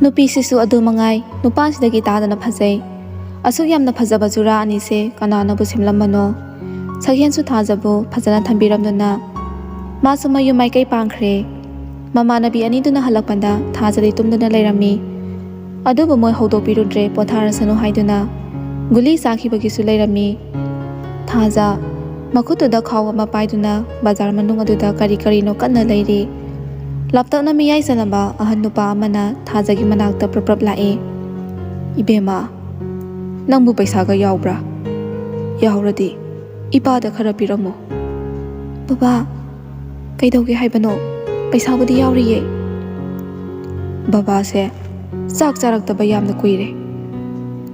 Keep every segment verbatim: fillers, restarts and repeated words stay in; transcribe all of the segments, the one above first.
ꯅꯨꯄꯤꯁꯤꯁꯨ ꯑꯗꯨ ꯃꯉꯥꯏ, ꯅꯨꯄꯥꯁꯤꯗꯒꯤ ꯇꯥꯗꯅ ꯐꯖꯩ꯫ ꯑꯁꯨꯛ ꯌꯥꯝꯅ ꯐꯖꯕ ꯖꯨꯔꯥ ꯑꯅꯤꯁꯦ ꯀꯅꯥꯅꯕꯨ ꯁꯦꯝꯂꯝꯕꯅꯣ? ꯁꯛꯍꯦꯟꯁꯨ ꯊꯥꯖꯕꯨ ꯐꯖꯅ ꯊꯝꯕꯤꯔꯝꯗꯨꯅ ꯃꯥꯁꯨ ꯃꯌꯨꯝ ꯃꯥꯏꯀꯩ ꯄꯥꯡꯈ꯭ꯔꯦ꯫ ꯃꯃꯥꯟꯅꯕꯤ ꯑꯅꯤꯗꯨꯅ ꯍꯜꯂꯛꯄꯗ ꯊꯥꯖꯗꯤ ꯇꯨꯝꯗꯨꯅ ꯂꯩꯔꯝꯃꯤ꯫ ꯑꯗꯨꯕꯨ ꯃꯣꯏ ꯍꯧꯗꯣꯛꯄꯤꯔꯨꯗ꯭ꯔꯦ, ꯄꯣꯊꯥꯔꯁꯅꯨ ꯍꯥꯏꯗꯨꯅ꯫ ꯒꯨꯂꯤ ꯆꯥꯈꯤꯕꯒꯤꯁꯨ ꯂꯩꯔꯝꯃꯤ꯫ ꯊꯥꯖ ꯃꯈꯨꯠꯇꯨꯗ ꯈꯥꯎ ꯑꯃ ꯄꯥꯏꯗꯨꯅ ꯕꯖꯥꯔ ꯃꯅꯨꯡ ꯑꯗꯨꯗ ꯀꯔꯤ ꯀꯔꯤꯅꯣ ꯀꯟꯅ ꯂꯩꯔꯤ꯫ ꯂꯥꯞꯇꯛꯅ ꯃꯤꯌꯥꯏ ꯆꯜꯂꯝꯕ ꯑꯍꯟ ꯅꯨꯄꯥ ꯑꯃꯅ ꯊꯥꯖꯒꯤ ꯃꯅꯥꯛꯇ ꯄ꯭ꯔꯞ ꯄ꯭ꯔꯞ ꯂꯥꯛꯏ꯫ "ꯏꯕꯦꯝꯃ, ꯅꯪꯕꯨ ꯄꯩꯁꯥꯒ ꯌꯥꯎꯕ꯭ꯔꯥ? ꯌꯥꯎꯔꯗꯤ ꯏꯄꯥꯗ ꯈꯔ ꯄꯤꯔꯝꯃꯣ꯫" "ꯕꯕꯥ, ꯀꯩꯗꯧꯒꯦ ꯍꯥꯏꯕꯅꯣ? ꯄꯩꯁꯥꯕꯨꯗꯤ ꯌꯥꯎꯔꯤꯌꯦ꯫" ꯕꯕꯥꯁꯦ ꯆꯥꯛ ꯆꯥꯔꯛꯇꯕ ꯌꯥꯝꯅ ꯀꯨꯏꯔꯦ꯫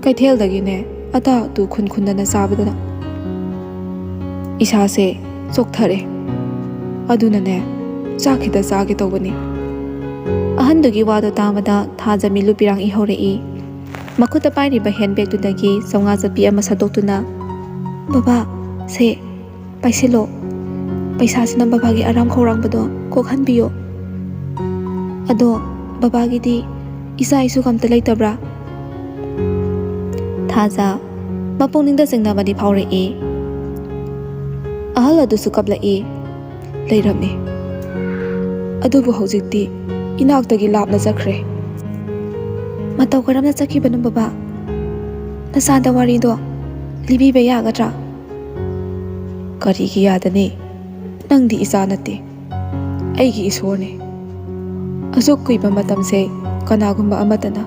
ꯀꯩꯊꯦꯜꯗꯒꯤꯅꯦ ꯑꯇꯥ ꯑꯇꯨ ꯈꯨꯟ ꯈꯨꯟꯗꯅ ꯆꯥꯕꯗꯅ ꯏꯁꯥꯁꯦ ꯆꯣꯛꯊꯔꯦ꯫ ꯑꯗꯨꯅꯅꯦ ꯆꯥꯛ ꯈꯤꯇ ꯆꯥꯒꯦ ꯇꯧꯕꯅꯤ꯫ ꯑꯍꯟꯗꯨꯒꯤ ꯋꯥꯗꯣ ꯇꯥꯕꯗ ꯊꯥꯖ ꯃꯤꯠꯂꯨ ꯄꯤꯔꯥꯡ ꯏꯍꯧꯔꯛꯏ꯫ ꯃꯈꯨꯠꯇ ꯄꯥꯏꯔꯤꯕ ꯍꯦꯟꯕꯦꯒꯇꯨꯗꯒꯤ ꯆꯥꯝꯃꯉꯥ ꯆꯠꯄꯤ ꯑꯃ ꯁꯠꯇꯣꯛꯇꯨꯅ, "ꯕꯕꯥ, ꯁꯦ, ꯄꯥꯏꯁꯤꯜꯂꯣ꯫ ꯄꯩꯁꯥꯁꯤꯅ ꯕꯕꯥꯒꯤ ꯑꯔꯥꯝ ꯈꯧꯔꯥꯡꯕꯗꯣ ꯀꯣꯛꯍꯟꯕꯤꯌꯣ꯫ ꯑꯗꯣ ꯕꯕꯥꯒꯤꯗꯤ ꯏꯆꯥ ꯏꯁꯨꯒ ꯑꯝꯇ ꯂꯩꯇꯕ꯭ꯔꯥ?" ꯊꯥꯖ ꯃꯄꯨꯛꯅꯤꯡꯗ ꯆꯤꯡꯅꯕꯗꯤ ꯐꯥꯎꯔꯛꯏ꯫ ꯑꯍꯜ ꯑꯗꯨꯁꯨ ꯀꯞꯂꯛꯏ꯫ "ꯂꯩꯔꯝꯃꯤ꯫ ꯑꯗꯨꯕꯨ ꯍꯧꯖꯤꯛꯇꯤ ꯏꯅꯥꯛꯇꯒꯤ ꯂꯥꯞꯅ ꯆꯠꯈ꯭ꯔꯦ꯫" "ꯃꯇꯧ ꯀꯔꯝꯅ ꯆꯠꯈꯤꯕꯅꯣ ꯕꯕꯥ? ꯅꯆꯥꯗ ꯋꯥꯔꯤꯗꯣ ꯂꯤꯕꯤꯕ ꯌꯥꯒꯗ꯭ꯔꯥ?" "ꯀꯔꯤꯒꯤ ꯌꯥꯗꯅꯤ? ꯅꯪꯗꯤ ꯏꯆꯥ ꯅꯠꯇꯦ, ꯑꯩꯒꯤ ꯏꯁꯣꯔꯅꯤ꯫ ꯑꯁꯨꯛ ꯀꯨꯏꯕ ꯃꯇꯝꯁꯦ ꯀꯅꯥꯒꯨꯝꯕ ꯑꯃꯠꯇꯅ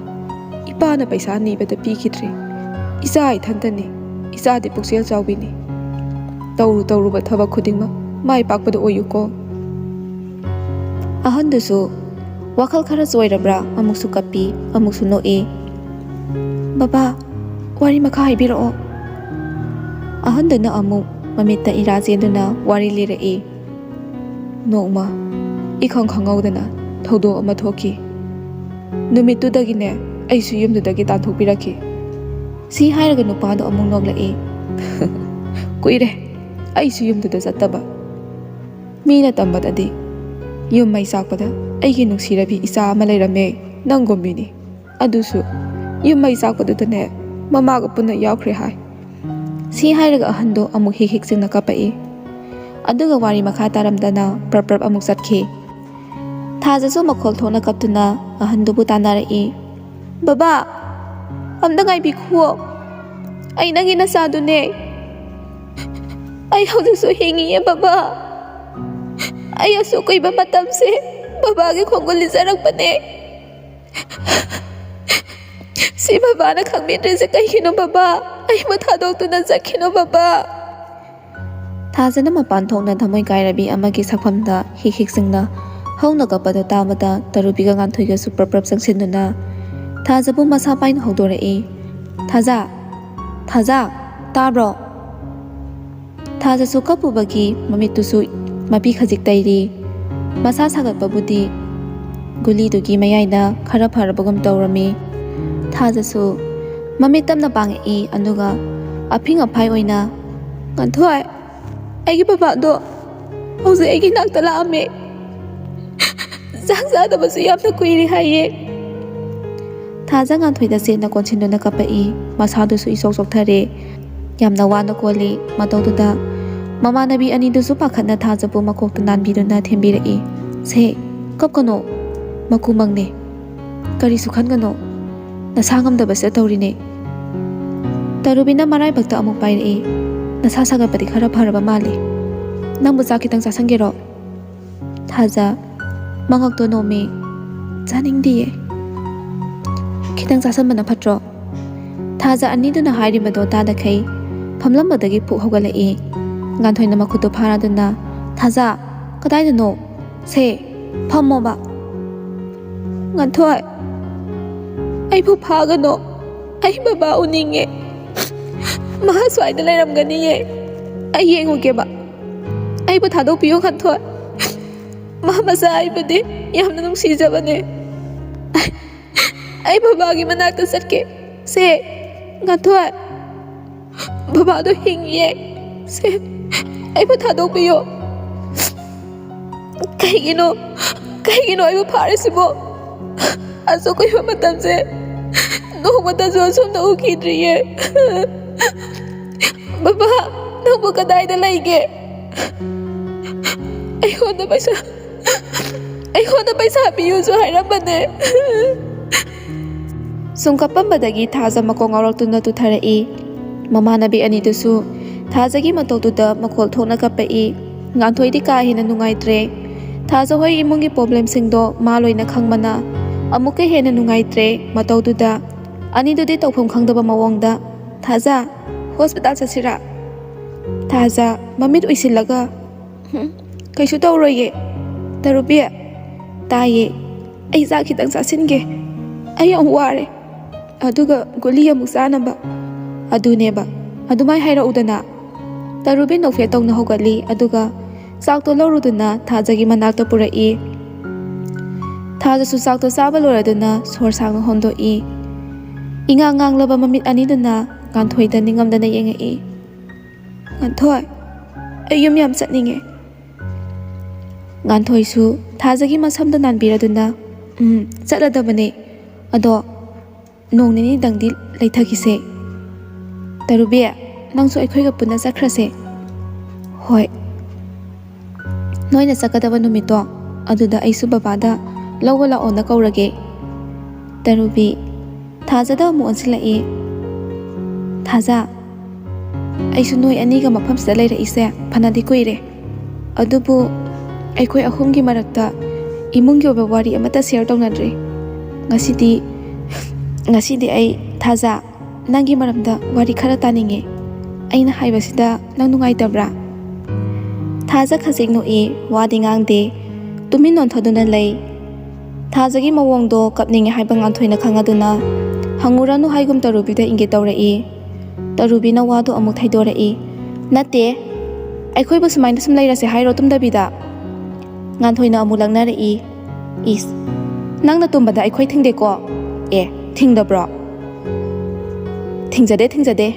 ꯏꯄꯥꯅ ꯄꯩꯁꯥ ꯅꯤꯕꯗ ꯄꯤꯈꯤꯗ꯭ꯔꯤ꯫ ꯏꯆꯥ ꯏꯊꯟꯇꯅꯤ, ꯏꯆꯥꯗꯤ ꯄꯨꯛꯆꯦꯜ ꯆꯥꯎꯕꯤꯅꯤ꯫ ꯇꯧꯔꯨ ꯇꯧꯔꯨꯕ ꯊꯕꯛ ꯈꯨꯗꯤꯡꯃꯛ ꯃꯥꯏ ꯄꯥꯛꯄꯗ ꯑꯣꯏꯌꯨꯀꯣ꯫" ꯑꯍꯟꯗꯨꯁꯨ ꯋꯥꯈꯜ ꯈꯔ ꯆꯣꯏꯔꯕ꯭ꯔꯥ, ꯑꯃꯨꯛꯁꯨ ꯀꯞꯄꯤ, ꯑꯃꯨꯛꯁꯨ ꯅꯣꯛꯏ꯫ "ꯕꯕꯥ, ꯋꯥꯔꯤ ꯃꯈꯥ ꯍꯥꯏꯕꯤꯔꯛꯑꯣ꯫" ꯑꯍꯟꯗꯨꯅ ꯑꯃꯨꯛ ꯃꯃꯤꯠꯇ ꯏꯔꯥ ꯆꯦꯟꯗꯨꯅ ꯋꯥꯔꯤ ꯂꯤꯔꯛꯏ꯫ "ꯅꯣꯡꯃ ꯏꯈꯪ ꯈꯪꯍꯧꯗꯅ ꯊꯧꯗꯣꯛ ꯑꯃ ꯊꯣꯛꯈꯤ꯫ ꯅꯨꯃꯤꯠꯇꯨꯗꯒꯤꯅꯦ ꯑꯩꯁꯨ ꯌꯨꯝꯗꯨꯗꯒꯤ ꯇꯥꯟꯊꯣꯛꯄꯤꯔꯛꯈꯤ꯫" ꯁꯤ ꯍꯥꯏꯔꯒ ꯅꯨꯄꯥꯗꯣ ꯑꯃꯨꯛ ꯅꯣꯛꯂꯛꯏ꯫ "ꯀꯨꯏꯔꯦ ꯑꯩꯁꯨ ꯌꯨꯝꯗꯨꯗ ꯆꯠꯇꯕ꯫ ꯃꯤꯅ ꯇꯝꯕꯗꯗꯤ ꯌꯨꯝ ꯃꯩ ꯆꯥꯛꯄꯗ ꯑꯩꯒꯤ ꯅꯨꯡꯁꯤꯔꯕꯤ ꯏꯆꯥ ꯑꯃ ꯂꯩꯔꯝꯃꯦ꯫ ꯅꯪꯒꯨꯝꯕꯤꯅꯤ꯫ ꯑꯗꯨꯁꯨ ꯌꯨꯝ ꯃꯩ ꯆꯥꯛꯄꯗꯨꯗꯅꯦ, ꯃꯃꯥꯒ ꯄꯨꯟꯅ ꯌꯥꯎꯈ꯭ꯔꯦ ꯍꯥꯏ꯫" ꯁꯤ ꯍꯥꯏꯔꯒ ꯑꯍꯟꯗꯣ ꯑꯃꯨꯛ ꯍꯤꯛ ꯍꯤꯛ ꯆꯤꯡꯅ ꯀꯞꯄꯛꯏ꯫ ꯑꯗꯨꯒ ꯋꯥꯔꯤ ꯃꯈꯥ ꯇꯥꯔꯝꯗꯅ ꯄ꯭ꯔꯞ ꯄ꯭ꯔꯞ ꯑꯃꯨꯛ ꯆꯠꯈꯤ꯫ ꯊꯥꯖꯁꯨ ꯃꯈꯣꯜ ꯊꯣꯛꯅ ꯀꯞꯇꯨꯅ ꯑꯍꯟꯗꯨꯕꯨ ꯇꯥꯟꯅꯔꯛꯏ꯫ "ꯕꯕꯥ, ꯑꯝꯇ ꯉꯥꯏꯕꯤꯈꯨꯋꯣ꯫ ꯑꯩ ꯅꯪꯒꯤ ꯅꯆꯥꯗꯨꯅꯦ꯫ ꯑꯩ ꯍꯧꯖꯤꯛꯁꯨ ꯍꯤꯡꯉꯤꯌꯦ ꯕꯕꯥ꯫ ꯑꯩ ꯑꯁꯨꯛ ꯀꯨꯏꯕ ꯃꯇꯝꯁꯦ ꯕꯕꯥꯒꯤ ꯈꯣꯡꯒꯨꯜ ꯂꯤꯖꯔꯛꯄꯅꯦ꯫ ꯁꯤ ꯕꯕꯥꯅ ꯈꯪꯕꯤꯗ꯭ꯔꯤꯁꯦ ꯀꯩꯒꯤꯅꯣ ꯕꯕꯥ? ꯑꯩꯕꯨ ꯊꯥꯗꯣꯛꯇꯨꯅ ꯆꯠꯈꯤꯅꯣ ꯕꯕꯥ꯫" ꯊꯥꯖꯅ ꯃꯄꯥꯟ ꯊꯣꯛꯅ ꯊꯃꯣꯏ ꯀꯥꯏꯔꯕꯤ ꯑꯃꯒꯤ ꯁꯛꯐꯝꯗ ꯍꯤꯛ ꯍꯤꯛ ꯆꯤꯡꯅ ꯍꯧꯅ ꯀꯞꯄꯗꯨ ꯇꯥꯕꯗ ꯇꯔꯨꯕꯤꯒ ꯉꯥꯟꯊꯣꯏꯒꯁꯨ ꯄ꯭ꯔꯞ ꯄ꯭ꯔꯞ ꯆꯪꯁꯤꯟꯗꯨꯅ ꯊꯥꯖꯕꯨ ꯃꯁꯥ ꯄꯥꯏꯅ ꯍꯧꯗꯣꯔꯛꯏ꯫ "ꯊꯥꯖ! ꯊꯥꯖ! ꯇꯥꯕ꯭ꯔꯣ?" ꯊꯥꯖꯁꯨ ꯀꯞꯄꯨꯕꯒꯤ ꯃꯃꯤꯠꯇꯨꯁꯨ ꯃꯄꯤ ꯈꯖꯤꯛ ꯇꯩꯔꯤ꯫ ꯃꯁꯥ ꯁꯥꯒꯠꯄꯕꯨꯗꯤ ꯒꯨꯂꯤꯗꯨꯒꯤ ꯃꯌꯥꯏꯅ ꯈꯔ ꯐꯔꯕꯒꯨꯝ ꯇꯧꯔꯝꯃꯤ꯫ ꯊꯥꯖꯁꯨ ꯃꯃꯤꯠ ꯇꯞꯅ ꯄꯥꯡꯉꯛꯏ, ꯑꯗꯨꯒ ꯑꯐꯤꯡ ꯑꯐꯥꯏ ꯑꯣꯏꯅ, "ꯉꯥꯟꯊꯣꯏ, ꯑꯩꯒꯤ ꯕꯕꯥꯗꯣ ꯍꯧꯖꯤꯛ ꯑꯩꯒꯤ ꯅꯥꯛꯇ ꯂꯥꯛꯑꯝꯃꯦ꯫ ꯆꯥꯛ ꯆꯥꯗꯕꯁꯨ ꯌꯥꯝꯅ ꯀꯨꯏꯔꯦ ꯍꯥꯏꯌꯦ꯫" ꯊꯥꯖ ꯉꯥꯟꯊꯣꯏꯗ ꯆꯦꯠꯅ ꯀꯣꯟꯁꯤꯟꯗꯨꯅ ꯀꯞꯄꯛꯏ꯫ ꯃꯁꯥꯗꯨꯁꯨ ꯏꯆꯣꯛ ꯆꯣꯛꯊꯔꯦ꯫ ꯌꯥꯝꯅ ꯋꯥꯅ ꯀꯣꯜꯂꯤ꯫ ꯃꯇꯧꯗꯨꯗ ꯃꯃꯥꯟꯅꯕꯤ ꯑꯅꯤꯗꯨꯁꯨ ꯄꯥꯈꯠꯅ ꯊꯥꯖꯕꯨ ꯃꯀꯣꯛꯇ ꯅꯥꯟꯕꯤꯗꯨꯅ ꯊꯦꯝꯕꯤꯔꯛꯏ꯫ "ꯁꯦ, ꯀꯞꯀꯅꯣ꯫ ꯃꯀꯨꯃꯪꯅꯦ꯫ ꯀꯔꯤꯁꯨ ꯈꯟꯒꯅꯣ꯫ ꯅꯁꯥ ꯉꯝꯗꯕꯁꯤꯗ ꯇꯧꯔꯤꯅꯦ꯫" ꯇꯔꯨꯕꯤꯅ ꯃꯔꯥꯏꯕꯛꯇ ꯑꯃꯨꯛ ꯄꯥꯏꯔꯛꯏ꯫ "ꯅꯁꯥ ꯁꯥꯒꯠꯄꯗꯤ ꯈꯔ ꯐꯔꯕ ꯃꯥꯜꯂꯦ꯫ ꯅꯪꯕꯨ ꯆꯥꯛ ꯈꯤꯇꯪ ꯆꯥꯁꯟꯒꯦꯔꯣ?" ꯊꯥꯖ ꯃꯉꯛꯇꯣ ꯅꯣꯝꯃꯤ꯫ "ꯆꯥꯅꯤꯡꯗꯤꯌꯦ꯫ ꯈꯤꯇꯪ ꯆꯥꯁꯟꯕꯅ ꯐꯠꯇ꯭ꯔꯣ?" ꯊꯥꯖ ꯑꯅꯤꯗꯨꯅ ꯍꯥꯏꯔꯤꯕꯗꯣ ꯇꯥꯗꯈꯩ ꯐꯝꯂꯝꯕꯗꯒꯤ ꯐꯨꯛ ꯍꯧꯒꯠꯂꯛꯏ꯫ ꯉꯥꯟꯊꯣꯏꯅ ꯃꯈꯨꯠꯇꯨ ꯐꯥꯔꯗꯨꯅ, "ꯊꯥꯖ, ꯀꯗꯥꯏꯗꯅꯣ? ꯁꯦ, ꯐꯝꯃꯣꯕ꯫" "ꯉꯥꯟꯊꯣꯏ, ꯑꯩꯕꯨ ꯐꯥꯒꯅꯣ꯫ ꯑꯩ ꯕꯕꯥ ꯎꯅꯤꯡꯉꯦ꯫ ꯃꯥ ꯁ꯭ꯋꯥꯏꯗ ꯂꯩꯔꯝꯒꯅꯤꯌꯦ꯫ ꯑꯩ ꯌꯦꯡꯉꯨꯒꯦꯕ꯫ ꯑꯩꯕꯨ ꯊꯥꯗꯣꯛꯄꯤꯌꯨ ꯉꯥꯟꯊꯣꯏ꯫ ꯃꯥ ꯃꯆꯥ ꯑꯩꯕꯨꯗꯤ ꯌꯥꯝꯅ ꯅꯨꯡꯁꯤꯖꯕꯅꯦ꯫ ꯑꯩ ꯕꯕꯥꯒꯤ ꯃꯅꯥꯛꯇ ꯆꯠꯀꯦ꯫ ꯁꯦ, ꯉꯥꯟꯊꯣꯏ, ꯕꯕꯥꯗꯣ ꯍꯤꯡꯉꯤꯌꯦ꯫ ꯁꯦ, ꯑꯩꯕꯨ ꯊꯥꯗꯣꯛꯄꯤꯌꯣ꯫" "ꯀꯩꯒꯤꯅꯣ? ꯀꯩꯒꯤꯅꯣ ꯑꯩꯕꯨ ꯐꯥꯔꯤꯁꯤꯕꯣ?" ꯑꯁꯨꯛ ꯀꯨꯏꯕ ꯃꯇꯝꯁꯦ ꯅꯣꯡꯃꯇꯁꯨ ꯑꯁꯨꯝꯅ ꯎꯈꯤꯗ꯭ꯔꯤꯌꯦ꯫ ꯕꯕꯥ, ꯅꯪꯕꯨ ꯀꯗꯥꯏꯗ ꯂꯩꯒꯦ? ꯑꯩꯉꯣꯟꯗ ꯄꯩꯁꯥ, ꯑꯩꯉꯣꯟꯗ ꯄꯩꯁꯥ ꯄꯤꯌꯨꯁꯨ ꯍꯥꯏꯔꯝꯕꯅꯦ꯫ ꯁꯨꯝ ꯀꯞꯄꯝꯕꯗꯒꯤ ꯊꯥꯖ ꯃꯀꯣꯛ ꯉꯥꯎꯔꯛꯇꯨꯅ ꯇꯨꯊꯔꯛꯏ꯫ ꯃꯃꯥꯟꯅꯕꯤ ꯑꯅꯤꯗꯨꯁꯨ ꯊꯥꯖꯒꯤ ꯃꯇꯧꯗꯨꯗ ꯃꯈꯣꯜ ꯊꯣꯛꯅ ꯀꯞꯄꯛꯏ꯫ ꯉꯥꯟꯊꯣꯏꯗꯤ ꯀꯥ ꯍꯦꯟꯅ ꯅꯨꯡꯉꯥꯏꯇ꯭ꯔꯦ꯫ ꯊꯥꯖ ꯍꯣꯏ ꯏꯃꯨꯡꯒꯤ problemꯁꯤꯡꯗꯣ ꯃꯥ ꯂꯣꯏꯅ ꯈꯪꯕꯅ ꯑꯃꯨꯛꯀ ꯍꯦꯟꯅ ꯅꯨꯡꯉꯥꯏꯇ꯭ꯔꯦ꯫ ꯃꯇꯧꯗꯨꯗ ꯑꯅꯤꯗꯨꯗꯤ ꯇꯧꯐꯝ ꯈꯪꯗꯕ ꯃꯑꯣꯡꯗ, "ꯊꯥꯖ, hospital ꯆꯠꯁꯤꯔꯥ?" ꯊꯥꯖ, ꯃꯃꯤꯠ ꯎꯏꯁꯤꯜꯂꯒ, "ꯍꯨꯝ, ꯀꯩꯁꯨ ꯇꯧꯔꯣꯏꯌꯦ꯫ ꯇꯔꯨꯕꯤ, ꯇꯥꯏꯌꯦ꯫ ꯑꯩ ꯆꯥꯛ ꯈꯤꯇꯪ ꯆꯥꯁꯤꯟꯒꯦ꯫ ꯑꯩ ꯌꯥꯝ ꯋꯥꯔꯦ꯫ ꯑꯗꯨꯒ ꯒꯨꯂꯤ ꯑꯃꯨꯛ ꯆꯥꯅꯕ꯫" "ꯑꯗꯨꯅꯦꯕ꯫ ꯑꯗꯨꯃꯥꯏ ꯍꯥꯏꯔꯛꯎꯗꯅ꯫" ꯇꯔꯨꯕꯤ ꯅꯣꯛꯐꯦꯠ ꯇꯧꯅ ꯍꯧꯒꯠꯂꯤ, ꯑꯗꯨꯒ ꯆꯥꯛꯇꯣ ꯂꯧꯔꯨꯗꯨꯅ ꯊꯥꯖꯒꯤ ꯃꯅꯥꯛꯇ ꯄꯨꯔꯛꯏ꯫ ꯊꯥꯖꯁꯨ ꯆꯥꯛꯇꯣ ꯆꯥꯕ ꯂꯣꯏꯔꯗꯨꯅ ꯁꯣꯔ ꯁꯥꯡꯅ ꯍꯣꯟꯗꯣꯛꯏ꯫ ꯏꯉꯥꯡ ꯉꯥꯡꯂꯕ ꯃꯃꯤꯠ ꯑꯅꯤꯗꯨꯅ ꯉꯥꯟꯊꯣꯏꯗ ꯅꯤꯡꯉꯝꯗꯅ ꯌꯦꯡꯉꯛꯏ꯫ "ꯉꯥꯟꯊꯣꯏ, ꯑꯩ ꯌꯨꯝ ꯌꯥꯝ ꯆꯠꯅꯤꯡꯉꯦ꯫" ꯉꯥꯟꯊꯣꯏꯁꯨ ꯊꯥꯖꯒꯤ ꯃꯁꯝꯗ ꯅꯥꯟꯕꯤꯔꯗꯨꯅ, "ꯎꯝ, ꯆꯠꯂꯗꯕꯅꯦ꯫ ꯑꯗꯣ ꯅꯣꯡ ꯅꯤꯅꯤꯗꯪꯗꯤ ꯂꯩꯊꯈꯤꯁꯦ꯫ ꯇꯔꯨꯕꯤ, ꯅꯪꯁꯨ ꯑꯩꯈꯣꯏꯒ ꯄꯨꯟꯅ ꯆꯠꯈ꯭ꯔꯁꯦ꯫" "ꯍꯣꯏ꯫ ꯅꯣꯏꯅ ꯆꯠꯀꯗꯕ ꯅꯨꯃꯤꯠꯇꯣ ꯑꯗꯨꯗ ꯑꯩꯁꯨ ꯕꯕꯥꯗ ꯂꯧꯕ ꯂꯥꯛꯑꯣꯅ ꯀꯧꯔꯒꯦ꯫" ꯇꯔꯨꯕꯤ ꯊꯥꯖꯗ ꯑꯃꯨꯛ ꯑꯣꯟꯁꯤꯜꯂꯛꯏ꯫ "ꯊꯥꯖ, ꯑꯩꯁꯨ ꯅꯣꯏ ꯑꯅꯤꯒ ꯃꯐꯝꯁꯤꯗ ꯂꯩꯔꯛꯏꯁꯦ ꯐꯅꯗꯤ ꯀꯨꯏꯔꯦ꯫ ꯑꯗꯨꯕꯨ ꯑꯩꯈꯣꯏ ꯑꯍꯨꯝꯒꯤ ꯃꯔꯛꯇ ꯏꯃꯨꯡꯒꯤ ꯑꯣꯏꯕ ꯋꯥꯔꯤ ꯑꯃꯠꯇ share ꯇꯧꯅꯗ꯭ꯔꯤ꯫ ꯉꯁꯤꯗꯤ, ꯉꯁꯤꯗꯤ ꯑꯩ, ꯊꯥꯖ, ꯅꯪꯒꯤ ꯃꯔꯝꯗ ꯋꯥꯔꯤ ꯈꯔ ꯇꯥꯅꯤꯡꯉꯦ꯫ ꯑꯩꯅ ꯍꯥꯏꯕꯁꯤꯗ ꯅꯪ ꯅꯨꯡꯉꯥꯏꯇꯕ꯭ꯔꯥ?" ꯊꯥꯖ ꯈꯖꯤꯛ ꯅꯣꯛꯏ, ꯋꯥꯗꯤ ꯉꯥꯡꯗꯦ꯫ ꯇꯨꯃꯤꯟ ꯑꯣꯟꯊꯗꯨꯅ ꯂꯩ꯫ ꯊꯥꯖꯒꯤ ꯃꯑꯣꯡꯗꯣ ꯀꯞꯅꯤꯡꯉꯦ ꯍꯥꯏꯕ ꯉꯥꯟꯊꯣꯏꯅ ꯈꯪꯉꯗꯨꯅ, "ꯍꯪꯉꯨꯔꯅꯨ" ꯍꯥꯏꯒꯨꯝ ꯇꯔꯨꯕꯤꯗ ꯏꯪꯒꯤꯠ ꯇꯧꯔꯛꯏ꯫ ꯇꯔꯨꯕꯤꯅ ꯋꯥꯗꯣ ꯑꯃꯨꯛ ꯊꯩꯗꯣꯔꯛꯏ꯫ "ꯅꯠꯇꯦ, ꯑꯩꯈꯣꯏꯕꯨ ꯁꯨꯃꯥꯏꯅ ꯁꯨꯝ ꯂꯩꯔꯁꯦ ꯍꯥꯏꯔꯣ ꯇꯨꯝꯗꯕꯤꯗ?" ꯉꯥꯟꯊꯣꯏꯅ ꯑꯃꯨꯛ ꯂꯛꯅꯔꯛꯏ꯫ "ꯏꯁ, ꯅꯪꯅ ꯇꯨꯝꯕꯗ ꯑꯩꯈꯣꯏ ꯊꯤꯡꯗꯦꯀꯣ?" "ꯑꯦ, ꯊꯤꯡꯗꯕ꯭ꯔꯣ?" "ꯊꯤꯡꯖꯗꯦ, ꯊꯤꯡꯖꯗꯦ꯫"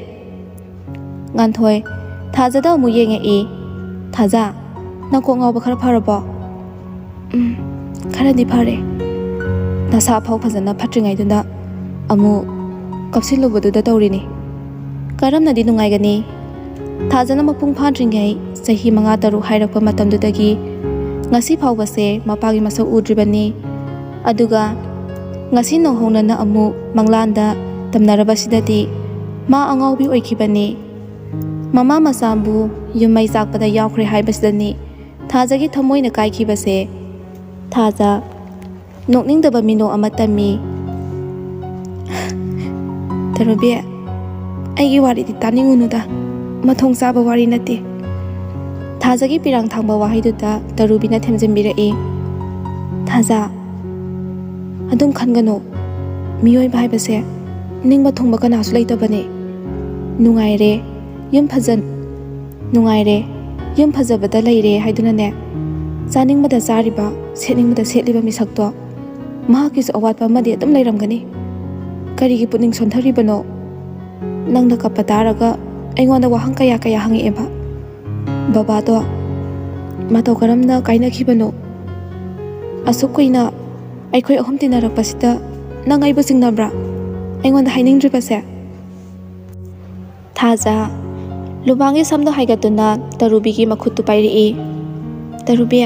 ꯉꯥꯟꯊꯣꯏ ꯊꯥꯖꯗ ꯑꯃꯨꯛ ꯌꯦꯡꯉꯛꯏ꯫ "ꯊꯥꯖ, ꯅꯪ ꯀꯣꯛ ꯉꯥꯎꯕ ꯈꯔ ꯐꯔꯕꯣ?" "ꯎꯝ, ꯈꯔꯗꯤ ꯐꯔꯦ꯫" ꯅꯁꯥ ꯐꯥꯎ ꯐꯖꯅ ꯐꯠꯇ꯭ꯔꯤꯉꯩꯗꯨꯗ ꯑꯃꯨꯛ ꯀꯞꯁꯤꯜꯂꯨꯕꯗꯨꯗ ꯇꯧꯔꯤꯅꯤ꯫ ꯀꯔꯝꯅꯗꯤ ꯅꯨꯡꯉꯥꯏꯒꯅꯤ? ꯊꯥꯖꯅ ꯃꯄꯨꯡ ꯐꯥꯗ꯭ꯔꯤꯉꯩ ꯆꯍꯤ ꯃꯉꯥ ꯇꯔꯨꯛ ꯍꯥꯏꯔꯛꯄ ꯃꯇꯝꯗꯨꯗꯒꯤ ꯉꯁꯤ ꯐꯥꯎꯕꯁꯦ ꯃꯄꯥꯒꯤ ꯃꯁꯛ ꯎꯗ꯭ꯔꯤꯕꯅꯤ꯫ ꯑꯗꯨꯒ ꯉꯁꯤ ꯅꯧꯍꯧꯅꯅ ꯑꯃꯨꯛ ꯃꯪꯂꯥꯟꯗ ꯇꯝꯅꯔꯕꯁꯤꯗꯗꯤ ꯃꯥ ꯑꯉꯥꯎꯕꯤ ꯑꯣꯏꯈꯤꯕꯅꯤ꯫ ꯃꯃꯥ ꯃꯆꯥꯕꯨ ꯌꯨꯝ ꯃꯩ ꯆꯥꯛꯄꯗ ꯌꯥꯎꯈ꯭ꯔꯦ ꯍꯥꯏꯕꯁꯤꯗꯅꯤ ꯊꯥꯖꯒꯤ ꯊꯃꯣꯏꯅ ꯀꯥꯏꯈꯤꯕꯁꯦ꯫ ꯊꯥꯖ ꯅꯣꯛꯅꯤꯡꯗꯕ ꯃꯤꯅꯣꯛ ꯑꯃ ꯇꯝꯃꯤ꯫ "ꯇꯔꯨꯕꯤ, ꯑꯩꯒꯤ ꯋꯥꯔꯤꯗꯤ ꯇꯥꯅꯤꯡꯉꯨꯅꯨꯗ, ꯃꯊꯣꯡ ꯆꯥꯕ ꯋꯥꯔꯤ ꯅꯠꯇꯦ꯫" ꯊꯥꯖꯒꯤ ꯄꯤꯔꯥꯡ ꯊꯥꯡꯕ ꯋꯥꯍꯩꯗꯨꯗ ꯇꯔꯨꯕꯤꯅ ꯊꯦꯝꯖꯤꯟꯕꯤꯔꯛꯏ꯫ "ꯊꯥꯖ, ꯑꯗꯨꯝ ꯈꯟꯒꯅꯨ, ꯃꯤꯑꯣꯏꯕ ꯍꯥꯏꯕꯁꯦ ꯅꯤꯡꯕ ꯊꯨꯡꯕ ꯀꯅꯥꯁꯨ ꯂꯩꯇꯕꯅꯦ꯫ ꯅꯨꯡꯉꯥꯏꯔꯦ, ꯌꯨꯝ ꯐꯖꯟ ꯅꯨꯡꯉꯥꯏꯔꯦ, ꯌꯨꯝ ꯐꯖꯕꯗ ꯂꯩꯔꯦ ꯍꯥꯏꯗꯨꯅꯅꯦ, ꯆꯥꯅꯤꯡꯕꯗ ꯆꯥꯔꯤꯕ, ꯁꯦꯠꯅꯤꯡꯕꯗ ꯁꯦꯠꯂꯤꯕ ꯃꯤꯁꯛꯇꯣ ꯃꯍꯥꯛꯀꯤꯁꯨ ꯑꯋꯥꯠꯄ ꯑꯃꯗꯤ ꯑꯗꯨꯝ ꯂꯩꯔꯝꯒꯅꯤ꯫ ꯀꯔꯤꯒꯤ ꯄꯨꯛꯅꯤꯡ ꯁꯣꯟꯊꯔꯤꯕꯅꯣ?" ꯅꯪꯅ ꯀꯞꯄ ꯇꯥꯔꯒ ꯑꯩꯉꯣꯟꯗ ꯋꯥꯍꯪ ꯀꯌꯥ ꯀꯌꯥ ꯍꯪꯉꯛꯑꯦꯕ꯫ ꯕꯕꯥꯗꯣ ꯃꯇꯧ ꯀꯔꯝꯅ ꯀꯥꯏꯅꯈꯤꯕꯅꯣ? ꯑꯁꯨꯛ ꯀꯨꯏꯅ ꯑꯩꯈꯣꯏ ꯑꯍꯨꯝ ꯇꯤꯟꯅꯔꯛꯄꯁꯤꯗ ꯅꯪ ꯑꯩꯕꯨ ꯆꯤꯡꯅꯕ꯭ꯔꯥ? ꯑꯩꯉꯣꯟꯗ ꯍꯥꯏꯅꯤꯡꯗ꯭ꯔꯤꯕꯁꯦ? ꯊꯥꯖ ꯂꯨꯕꯥꯡꯒꯤ ꯁꯝꯗꯣ ꯍꯥꯏꯒꯠꯇꯨꯅ ꯇꯔꯨꯕꯤꯒꯤ ꯃꯈꯨꯠꯇꯨ ꯄꯥꯏꯔꯛꯏ꯫ "ꯇꯔꯨꯕꯤ,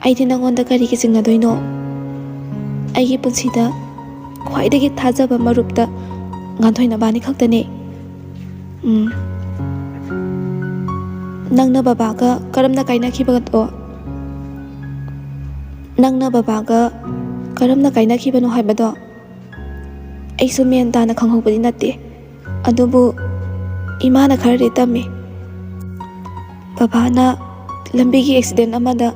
ꯑꯩꯗꯤ ꯅꯪꯉꯣꯟꯗ ꯀꯔꯤꯒꯤ ꯆꯤꯡꯅꯗꯣꯏꯅꯣ? ꯑꯩꯒꯤ ꯄꯨꯟꯁꯤꯗ ꯈ꯭ꯋꯥꯏꯗꯒꯤ ꯊꯥꯖꯕ ꯃꯔꯨꯞꯇ ꯉꯥꯟꯊꯣꯏ ꯅꯕꯥꯅꯤ ꯈꯛꯇꯅꯦ꯫ ꯎꯝ꯫ ꯅꯪꯅ ꯕꯕꯥꯒ ꯀꯔꯝꯅ ꯀꯥꯏꯅꯈꯤꯕꯗꯣ, ꯅꯪꯅ ꯕꯕꯥꯒ ꯀꯔꯝꯅ ꯀꯥꯏꯅꯈꯤꯕꯅꯣ ꯍꯥꯏꯕꯗꯣ ꯑꯩꯁꯨ ꯃꯦꯟ ꯇꯥꯅ ꯈꯪꯍꯧꯕꯗꯤ ꯅꯠꯇꯦ꯫ ꯑꯗꯨꯕꯨ ꯏꯃꯥꯅ ꯈꯔꯗꯤ ꯇꯝꯃꯤ꯫ ꯕꯕꯥꯅ ꯂꯝꯕꯤꯒꯤ ꯑꯦꯛꯁꯤꯗꯦꯟ ꯑꯃꯗ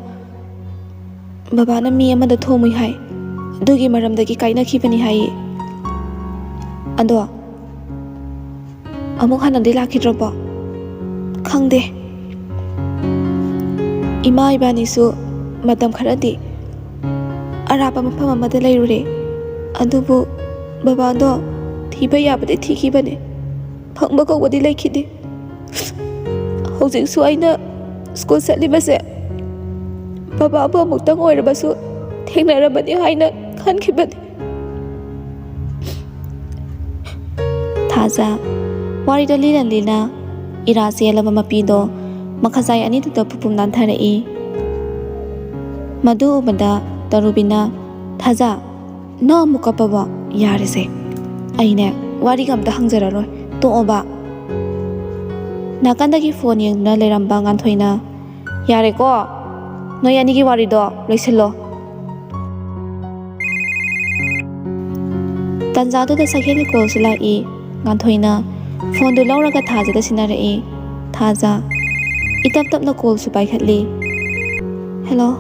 ꯕꯕꯥꯅ ꯃꯤ ꯑꯃꯗ ꯊꯣꯝꯃꯨꯏ ꯍꯥꯏ꯫ ꯑꯗꯨꯒꯤ ꯃꯔꯝꯗꯒꯤ ꯀꯥꯏꯅꯈꯤꯕꯅꯤ ꯍꯥꯏꯌꯦ꯫ ꯑꯗꯣ ꯑꯃꯨꯛ ꯍꯟꯅꯗꯤ ꯂꯥꯛꯈꯤꯗ꯭ꯔꯕꯣ? ꯈꯪꯗꯦ꯫ ꯏꯃꯥ ꯏꯕꯥꯅꯤꯁꯨ ꯃꯇꯝ ꯈꯔꯗꯤ ꯑꯔꯥꯞꯄ ꯃꯐꯝ ꯑꯃꯗ ꯂꯩꯔꯨꯔꯦ꯫ ꯑꯗꯨꯕꯨ ꯕꯕꯥꯗꯣ ꯊꯤꯕ ꯌꯥꯕꯗꯤ ꯊꯤꯈꯤꯕꯅꯦ꯫ ꯐꯪꯕ ꯀꯧꯕꯗꯤ ꯂꯩꯈꯤꯗꯦ꯫ ꯍꯧꯖꯤꯛꯁꯨ ꯑꯩꯅ ꯁ꯭ꯀꯨꯜ ꯆꯠꯂꯤꯕꯁꯦ ꯕꯕꯥꯕꯨ ꯑꯃꯨꯛꯇꯪ ꯑꯣꯏꯔꯕꯁꯨ ꯊꯦꯡꯅꯔꯕꯗꯤ ꯍꯥꯏꯅ ꯈꯟꯈꯤꯕꯅꯤ꯫ ꯊꯥꯖ ꯋꯥꯔꯤꯗꯣ ꯂꯤꯅ ꯂꯤꯅ ꯏꯔꯥ ꯆꯦꯜꯂꯕ ꯃꯄꯤꯗꯣ ꯃꯈꯖꯥꯏ ꯑꯅꯤꯗꯨꯗ ꯄꯨꯄꯨꯝ ꯅꯥꯟꯊꯔꯛꯏ꯫ ꯃꯗꯨ ꯎꯕꯗ ꯇꯔꯨꯕꯤꯅ, "ꯊꯥꯖ, ꯅꯪ ꯑꯃꯨꯛ ꯀꯞꯄꯕꯣ? ꯌꯥꯔꯦꯁꯦ, ꯑꯩꯅꯦ ꯋꯥꯔꯤꯒ ꯑꯝꯇ ꯍꯪꯖꯔꯔꯣꯏ, ꯇꯣꯛꯑꯣꯕ꯫" ꯅꯥꯀꯟꯗꯒꯤ ꯐꯣꯟ ꯌꯦꯡꯗꯨꯅ ꯂꯩꯔꯝꯕ ꯉꯥꯟꯊꯣꯏꯅ, "ꯌꯥꯔꯦꯀꯣ, ꯅꯣꯏ ꯑꯅꯤꯒꯤ ꯋꯥꯔꯤꯗꯣ ꯂꯣꯏꯁꯤꯜꯂꯣ꯫" ꯇꯟꯖꯥꯗꯨꯗ ꯁꯛꯍꯦꯜꯒꯤ ꯀꯣꯜꯁꯨ ꯂꯥꯛꯏ꯫ ꯉꯥꯟꯊꯣꯏꯅ ꯐꯣꯟꯗꯨ ꯂꯧꯔꯒ ꯊꯥꯖꯗ ꯁꯤꯟꯅꯔꯛꯏ꯫ ꯊꯥꯖ ꯏꯇꯞ ꯇꯞꯅ ꯀꯣꯜꯁꯨ ꯄꯥꯏꯈꯠꯂꯤ꯫ "ꯍꯦꯜꯂꯣ꯫"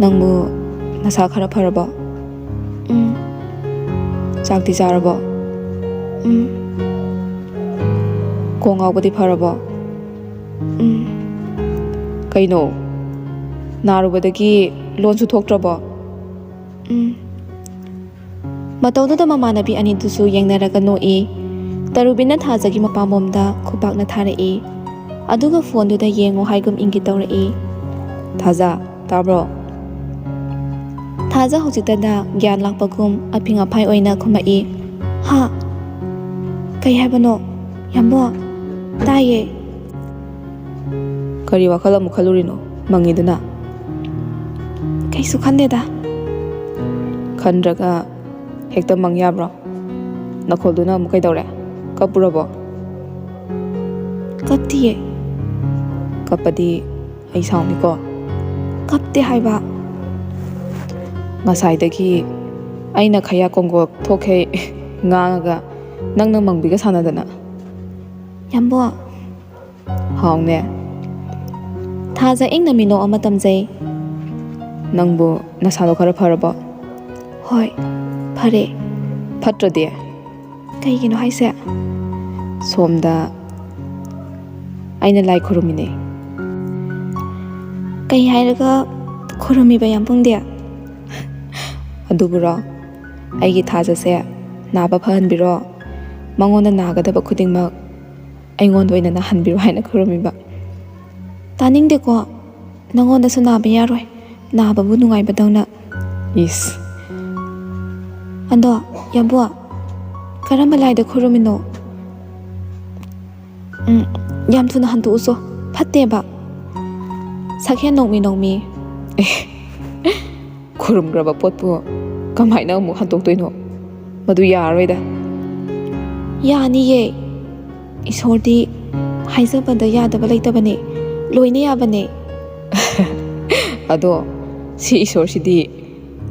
"ꯅꯪꯕꯨ ꯅꯁꯥ ꯈꯔ ꯐꯔꯕꯣ? ꯎꯝ꯫ ꯆꯥꯛꯇꯤ ꯆꯥꯔꯕꯣ? ꯎꯝ꯫ ꯀꯣꯛ ꯉꯥꯎꯕꯗꯤ ꯐꯔꯕꯣ?" ꯎꯝ꯫ "ꯀꯩꯅꯣ? ꯅꯥꯔꯨꯕꯗꯒꯤ ꯂꯣꯟꯁꯨ ꯊꯣꯛꯇ꯭ꯔꯕꯣ?" ꯎꯝ꯫ ꯃꯇꯧꯗꯨꯗ ꯃꯃꯥꯟꯅꯕꯤ ꯑꯅꯤꯗꯨꯁꯨ ꯌꯦꯡꯅꯔꯒ ꯅꯣꯛꯏ꯫ ꯇꯔꯨꯕꯤꯅ ꯊꯥꯖꯒꯤ ꯃꯄꯥꯝꯕꯣꯝꯗ ꯈꯨꯄꯥꯛꯅ ꯊꯥꯔꯛꯏ꯫ ꯑꯗꯨꯒ ꯐꯣꯟꯗꯨꯗ ꯌꯦꯡꯉꯣ ꯍꯥꯏꯒꯨꯝ ꯏꯪꯒꯤꯠ ꯇꯧꯔꯛꯏ꯫ "ꯊꯥꯖ, ꯇꯥꯕ꯭ꯔꯣ?" ꯊꯥꯖ ꯍꯧꯖꯤꯛꯇꯗ ꯒ꯭ꯌꯥꯟ ꯂꯥꯛꯄꯒꯨꯝ ꯑꯐꯤꯡ ꯑꯐꯥꯏ ꯑꯣꯏꯅ ꯈꯨꯝꯃꯛꯏ꯫ "ꯍꯥ? ꯀꯩ ꯍꯥꯏꯕꯅꯣ? ꯌꯥꯝꯕꯣ, ꯇꯥꯏꯌꯦ꯫" "ꯀꯔꯤ ꯋꯥꯈꯜ ꯑꯃꯨꯛ ꯈꯜꯂꯨꯔꯤꯅꯣ ꯃꯪꯉꯤꯗꯨꯅ?" "ꯀꯩꯁꯨ ꯈꯟꯗꯦꯗ꯫" "ꯈꯟꯗ꯭ꯔꯒ ꯍꯦꯛꯇ ꯃꯪ ꯌꯥꯕ꯭ꯔꯣ? ꯅꯈꯣꯜꯗꯨꯅ ꯑꯃꯨꯛ ꯀꯩꯗꯧꯔꯦ? ꯀꯞꯄꯨꯔꯕꯣ?" "ꯀꯞꯇꯤꯌꯦ꯫" "ꯀꯞꯄꯗꯤ ꯑꯩ ꯁꯥꯎꯅꯤꯀꯣ꯫" "ꯀꯞꯇꯦ ꯍꯥꯏꯕ꯫" "ꯉꯁꯥꯏꯗꯒꯤ ꯑꯩꯅ ꯈꯌꯥ ꯀꯣꯡꯒꯣ ꯊꯣꯛꯈꯩ ꯉꯥꯡꯉꯒ ꯅꯪꯅ ꯃꯪꯕꯤꯒ ꯁꯥꯟꯅꯗꯅ꯫" "ꯌꯥꯝꯕꯣ꯫" "ꯍꯥꯎꯅꯦ꯫" ꯊꯥꯖ ꯏꯪꯅ ꯃꯤꯅꯣꯛ ꯑꯃ ꯇꯝꯖꯩ꯫ "ꯅꯪꯕꯨ ꯅꯁꯥꯗꯣ ꯈꯔ ꯐꯔꯕꯣ?" "ꯍꯣꯏ, ꯐꯔꯦ꯫" "ꯐꯠꯇ꯭ꯔꯗꯤ?" "ꯀꯩꯒꯤꯅꯣ ꯍꯥꯏꯁꯦ?" "ꯁꯣꯝꯗ ꯑꯩꯅ ꯂꯥꯏ ꯈꯨꯔꯨꯝꯃꯤꯅꯦ꯫" "ꯀꯩ ꯍꯥꯏꯔꯒ ꯈꯨꯔꯨꯝꯃꯤꯕ, ꯌꯥꯝꯕꯨꯡꯗꯤ?" "ꯑꯗꯨꯕꯨꯔꯣ, ꯑꯩꯒꯤ ꯊꯥꯖꯁꯦ ꯅꯥꯕ ꯐꯍꯟꯕꯤꯔꯣ, ꯃꯉꯣꯟꯗ ꯅꯥꯒꯗꯕ ꯈꯨꯗꯤꯡꯃꯛ ꯑꯩꯉꯣꯟꯗ ꯑꯣꯏꯅ ꯅꯥꯍꯟꯕꯤꯔꯣ ꯍꯥꯏꯅ ꯈꯨꯔꯨꯝꯃꯤꯕ꯫" "ꯇꯥꯅꯤꯡꯗꯦꯀꯣ, ꯅꯉꯣꯟꯗꯁꯨ ꯅꯥꯕ ꯌꯥꯔꯣꯏ, ꯅꯥꯕꯕꯨ ꯅꯨꯡꯉꯥꯏꯕꯗꯧꯅ꯫ ꯏꯁ꯫ ꯑꯗꯣ, ꯌꯥꯝꯕꯨ, ꯀꯔꯝꯕ ꯂꯥꯏꯗ ꯈꯨꯔꯨꯝꯃꯤꯅꯣ? ꯎꯝ, ꯌꯥꯝ ꯊꯨꯅ ꯍꯟꯗꯣꯛꯎꯁꯣ, ꯐꯠꯇꯦꯕ꯫ ꯁꯛꯍꯦꯟ ꯅꯣꯡꯃꯤ ꯅꯣꯡꯃꯤ꯫ ꯑꯦ, ꯈꯨꯔꯨꯝꯈ꯭ꯔꯕ ꯄꯣꯠꯄꯨ ꯀꯃꯥꯏꯅ ꯑꯃꯨꯛ ꯍꯟꯗꯣꯛꯇꯣꯏꯅꯣ? ꯃꯗꯨ ꯌꯥꯔꯔꯣꯏꯗ꯫ ꯌꯥꯅꯤꯌꯦ꯫ ꯏꯁꯣꯔꯗꯤ ꯍꯥꯏꯖꯕꯗ ꯌꯥꯗꯕ ꯂꯩꯇꯕꯅꯦ, ꯂꯣꯏꯅ ꯌꯥꯕꯅꯦ꯫ ꯑꯗꯣ ꯁꯤ ꯏꯁꯣꯔꯁꯤꯗꯤ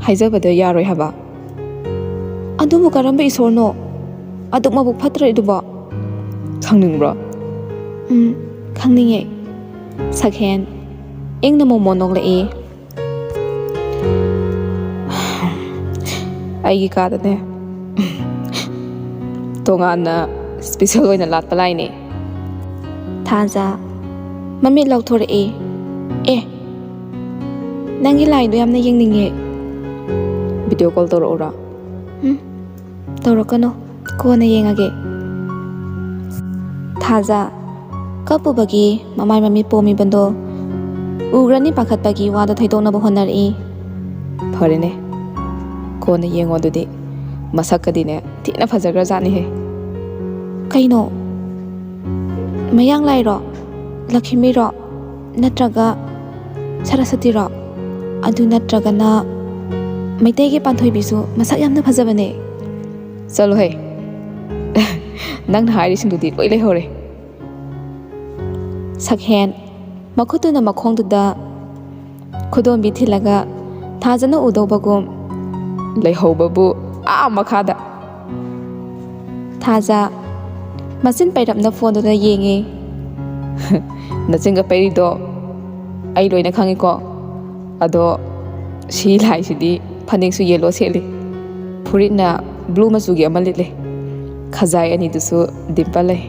ꯍꯥꯏꯖꯕꯗ ꯌꯥꯔꯣꯏ ꯍꯥꯏꯕ꯫ ꯑꯗꯨꯕꯨ ꯀꯔꯝꯕ ꯏꯁꯣꯔꯅꯣ? ꯑꯗꯨꯛ ꯃꯕꯨꯛ ꯐꯠꯇ꯭ꯔꯤꯗꯨꯕꯣ? ꯈꯪꯅꯤꯡꯕ꯭ꯔꯣ? ꯎꯝ, ꯈꯪꯅꯤꯡꯉꯦ꯫ ꯁꯛꯍꯦꯟ ꯏꯪꯅ ꯃꯣꯃꯣꯟ ꯅꯣꯛꯂꯛꯏ꯫ ꯑꯩꯒꯤ ꯀꯥꯗꯅꯦ, ꯇꯣꯉꯥꯟꯅ ꯏꯁꯄꯤꯁꯦꯜ ꯑꯣꯏꯅ ꯂꯥꯠꯄ ꯂꯥꯏꯅꯦ꯫ ꯊꯥꯖ ꯃꯃꯤꯠ ꯂꯥꯎꯊꯣꯔꯛꯏ꯫ ꯑꯦ, ꯅꯪꯒꯤ ꯂꯥꯏꯗꯣ ꯌꯥꯝꯅ ꯌꯦꯡꯅꯤꯡꯉꯦ꯫ Video call ꯇꯧꯔꯛꯎꯔꯣ? ꯎꯝ, ꯇꯧꯔꯛꯀꯅꯨ, ꯀꯣꯟꯅ ꯌꯦꯡꯉꯒꯦ꯫ ꯊꯥꯖ ꯀꯞꯄꯨꯕꯒꯤ ꯃꯃꯥꯏ ꯃꯃꯤꯠ ꯄꯣꯝꯃꯤꯕꯗꯣ ꯎꯈ꯭ꯔꯅꯤ ꯄꯥꯈꯠꯄꯒꯤ ꯋꯥꯗꯣ ꯊꯩꯗꯣꯛꯅꯕ ꯍꯣꯠꯅꯔꯛꯏ꯫ ꯐꯔꯦꯅꯦ, ꯀꯣꯟꯅ ꯌꯦꯡꯉꯣ ꯑꯗꯨꯗꯤ꯫ ꯃꯁꯛꯀꯗꯤꯅꯦ ꯊꯤꯅ ꯐꯖꯈ꯭ꯔꯖꯥꯠꯅꯤꯍꯦ꯫ ꯀꯩꯅꯣ? ꯃꯌꯥꯡ ꯂꯥꯏꯔꯣ? ꯂꯛꯈꯤꯃꯤꯔꯣ? ꯅꯠꯇ꯭ꯔꯒ ꯁꯔꯁꯇꯤꯔꯣ? ꯑꯗꯨ ꯅꯠꯇ꯭ꯔꯒꯅ ꯃꯩꯇꯩꯒꯤ ꯄꯥꯟꯊꯣꯏꯕꯤꯁꯨ ꯃꯁꯛ ꯌꯥꯝꯅ ꯐꯖꯕꯅꯦ꯫ ꯆꯠꯂꯣꯍꯦ꯫ ꯅꯪꯅ ꯍꯥꯏꯔꯤꯁꯤꯡꯗꯨꯗꯤ ꯂꯣꯏ ꯂꯩꯍꯧꯔꯦ꯫ ꯁꯛꯍꯦꯟ ꯃꯈꯨꯠꯇꯨꯅ ꯃꯈꯣꯡꯗꯨꯗ ꯈꯨꯗꯣꯝꯕꯤ ꯊꯤꯜꯂꯒ ꯊꯥꯖꯅ ꯎꯗꯧꯕꯒꯨꯝ, "ꯂꯩꯍꯧꯕꯕꯨ ꯑꯥ ꯃꯈꯥꯗ!" ꯊꯥꯖ ꯃꯆꯤꯟ ꯄꯩꯔꯞꯅ ꯐꯣꯟꯗꯨꯗ ꯌꯦꯡꯉꯤ꯫ "ꯅꯆꯤꯟꯒ ꯄꯩꯔꯤꯗꯣ ꯑꯩ ꯂꯣꯏꯅ ꯈꯪꯉꯤꯀꯣ꯫ ꯑꯗꯣ ꯁꯤ ꯂꯥꯏꯁꯤꯗꯤ ꯐꯅꯦꯛꯁꯨ ꯌꯦꯜꯂꯣ ꯁꯦꯠꯂꯤ, ꯐꯨꯔꯤꯠꯅ ꯕ꯭ꯂꯨ ꯃꯆꯨꯒꯤ ꯑꯃ ꯂꯤꯠꯂꯤ, ꯈꯖꯥꯏ ꯑꯅꯤꯗꯨꯁꯨ ꯗꯤꯝꯄꯜ ꯂꯩ꯫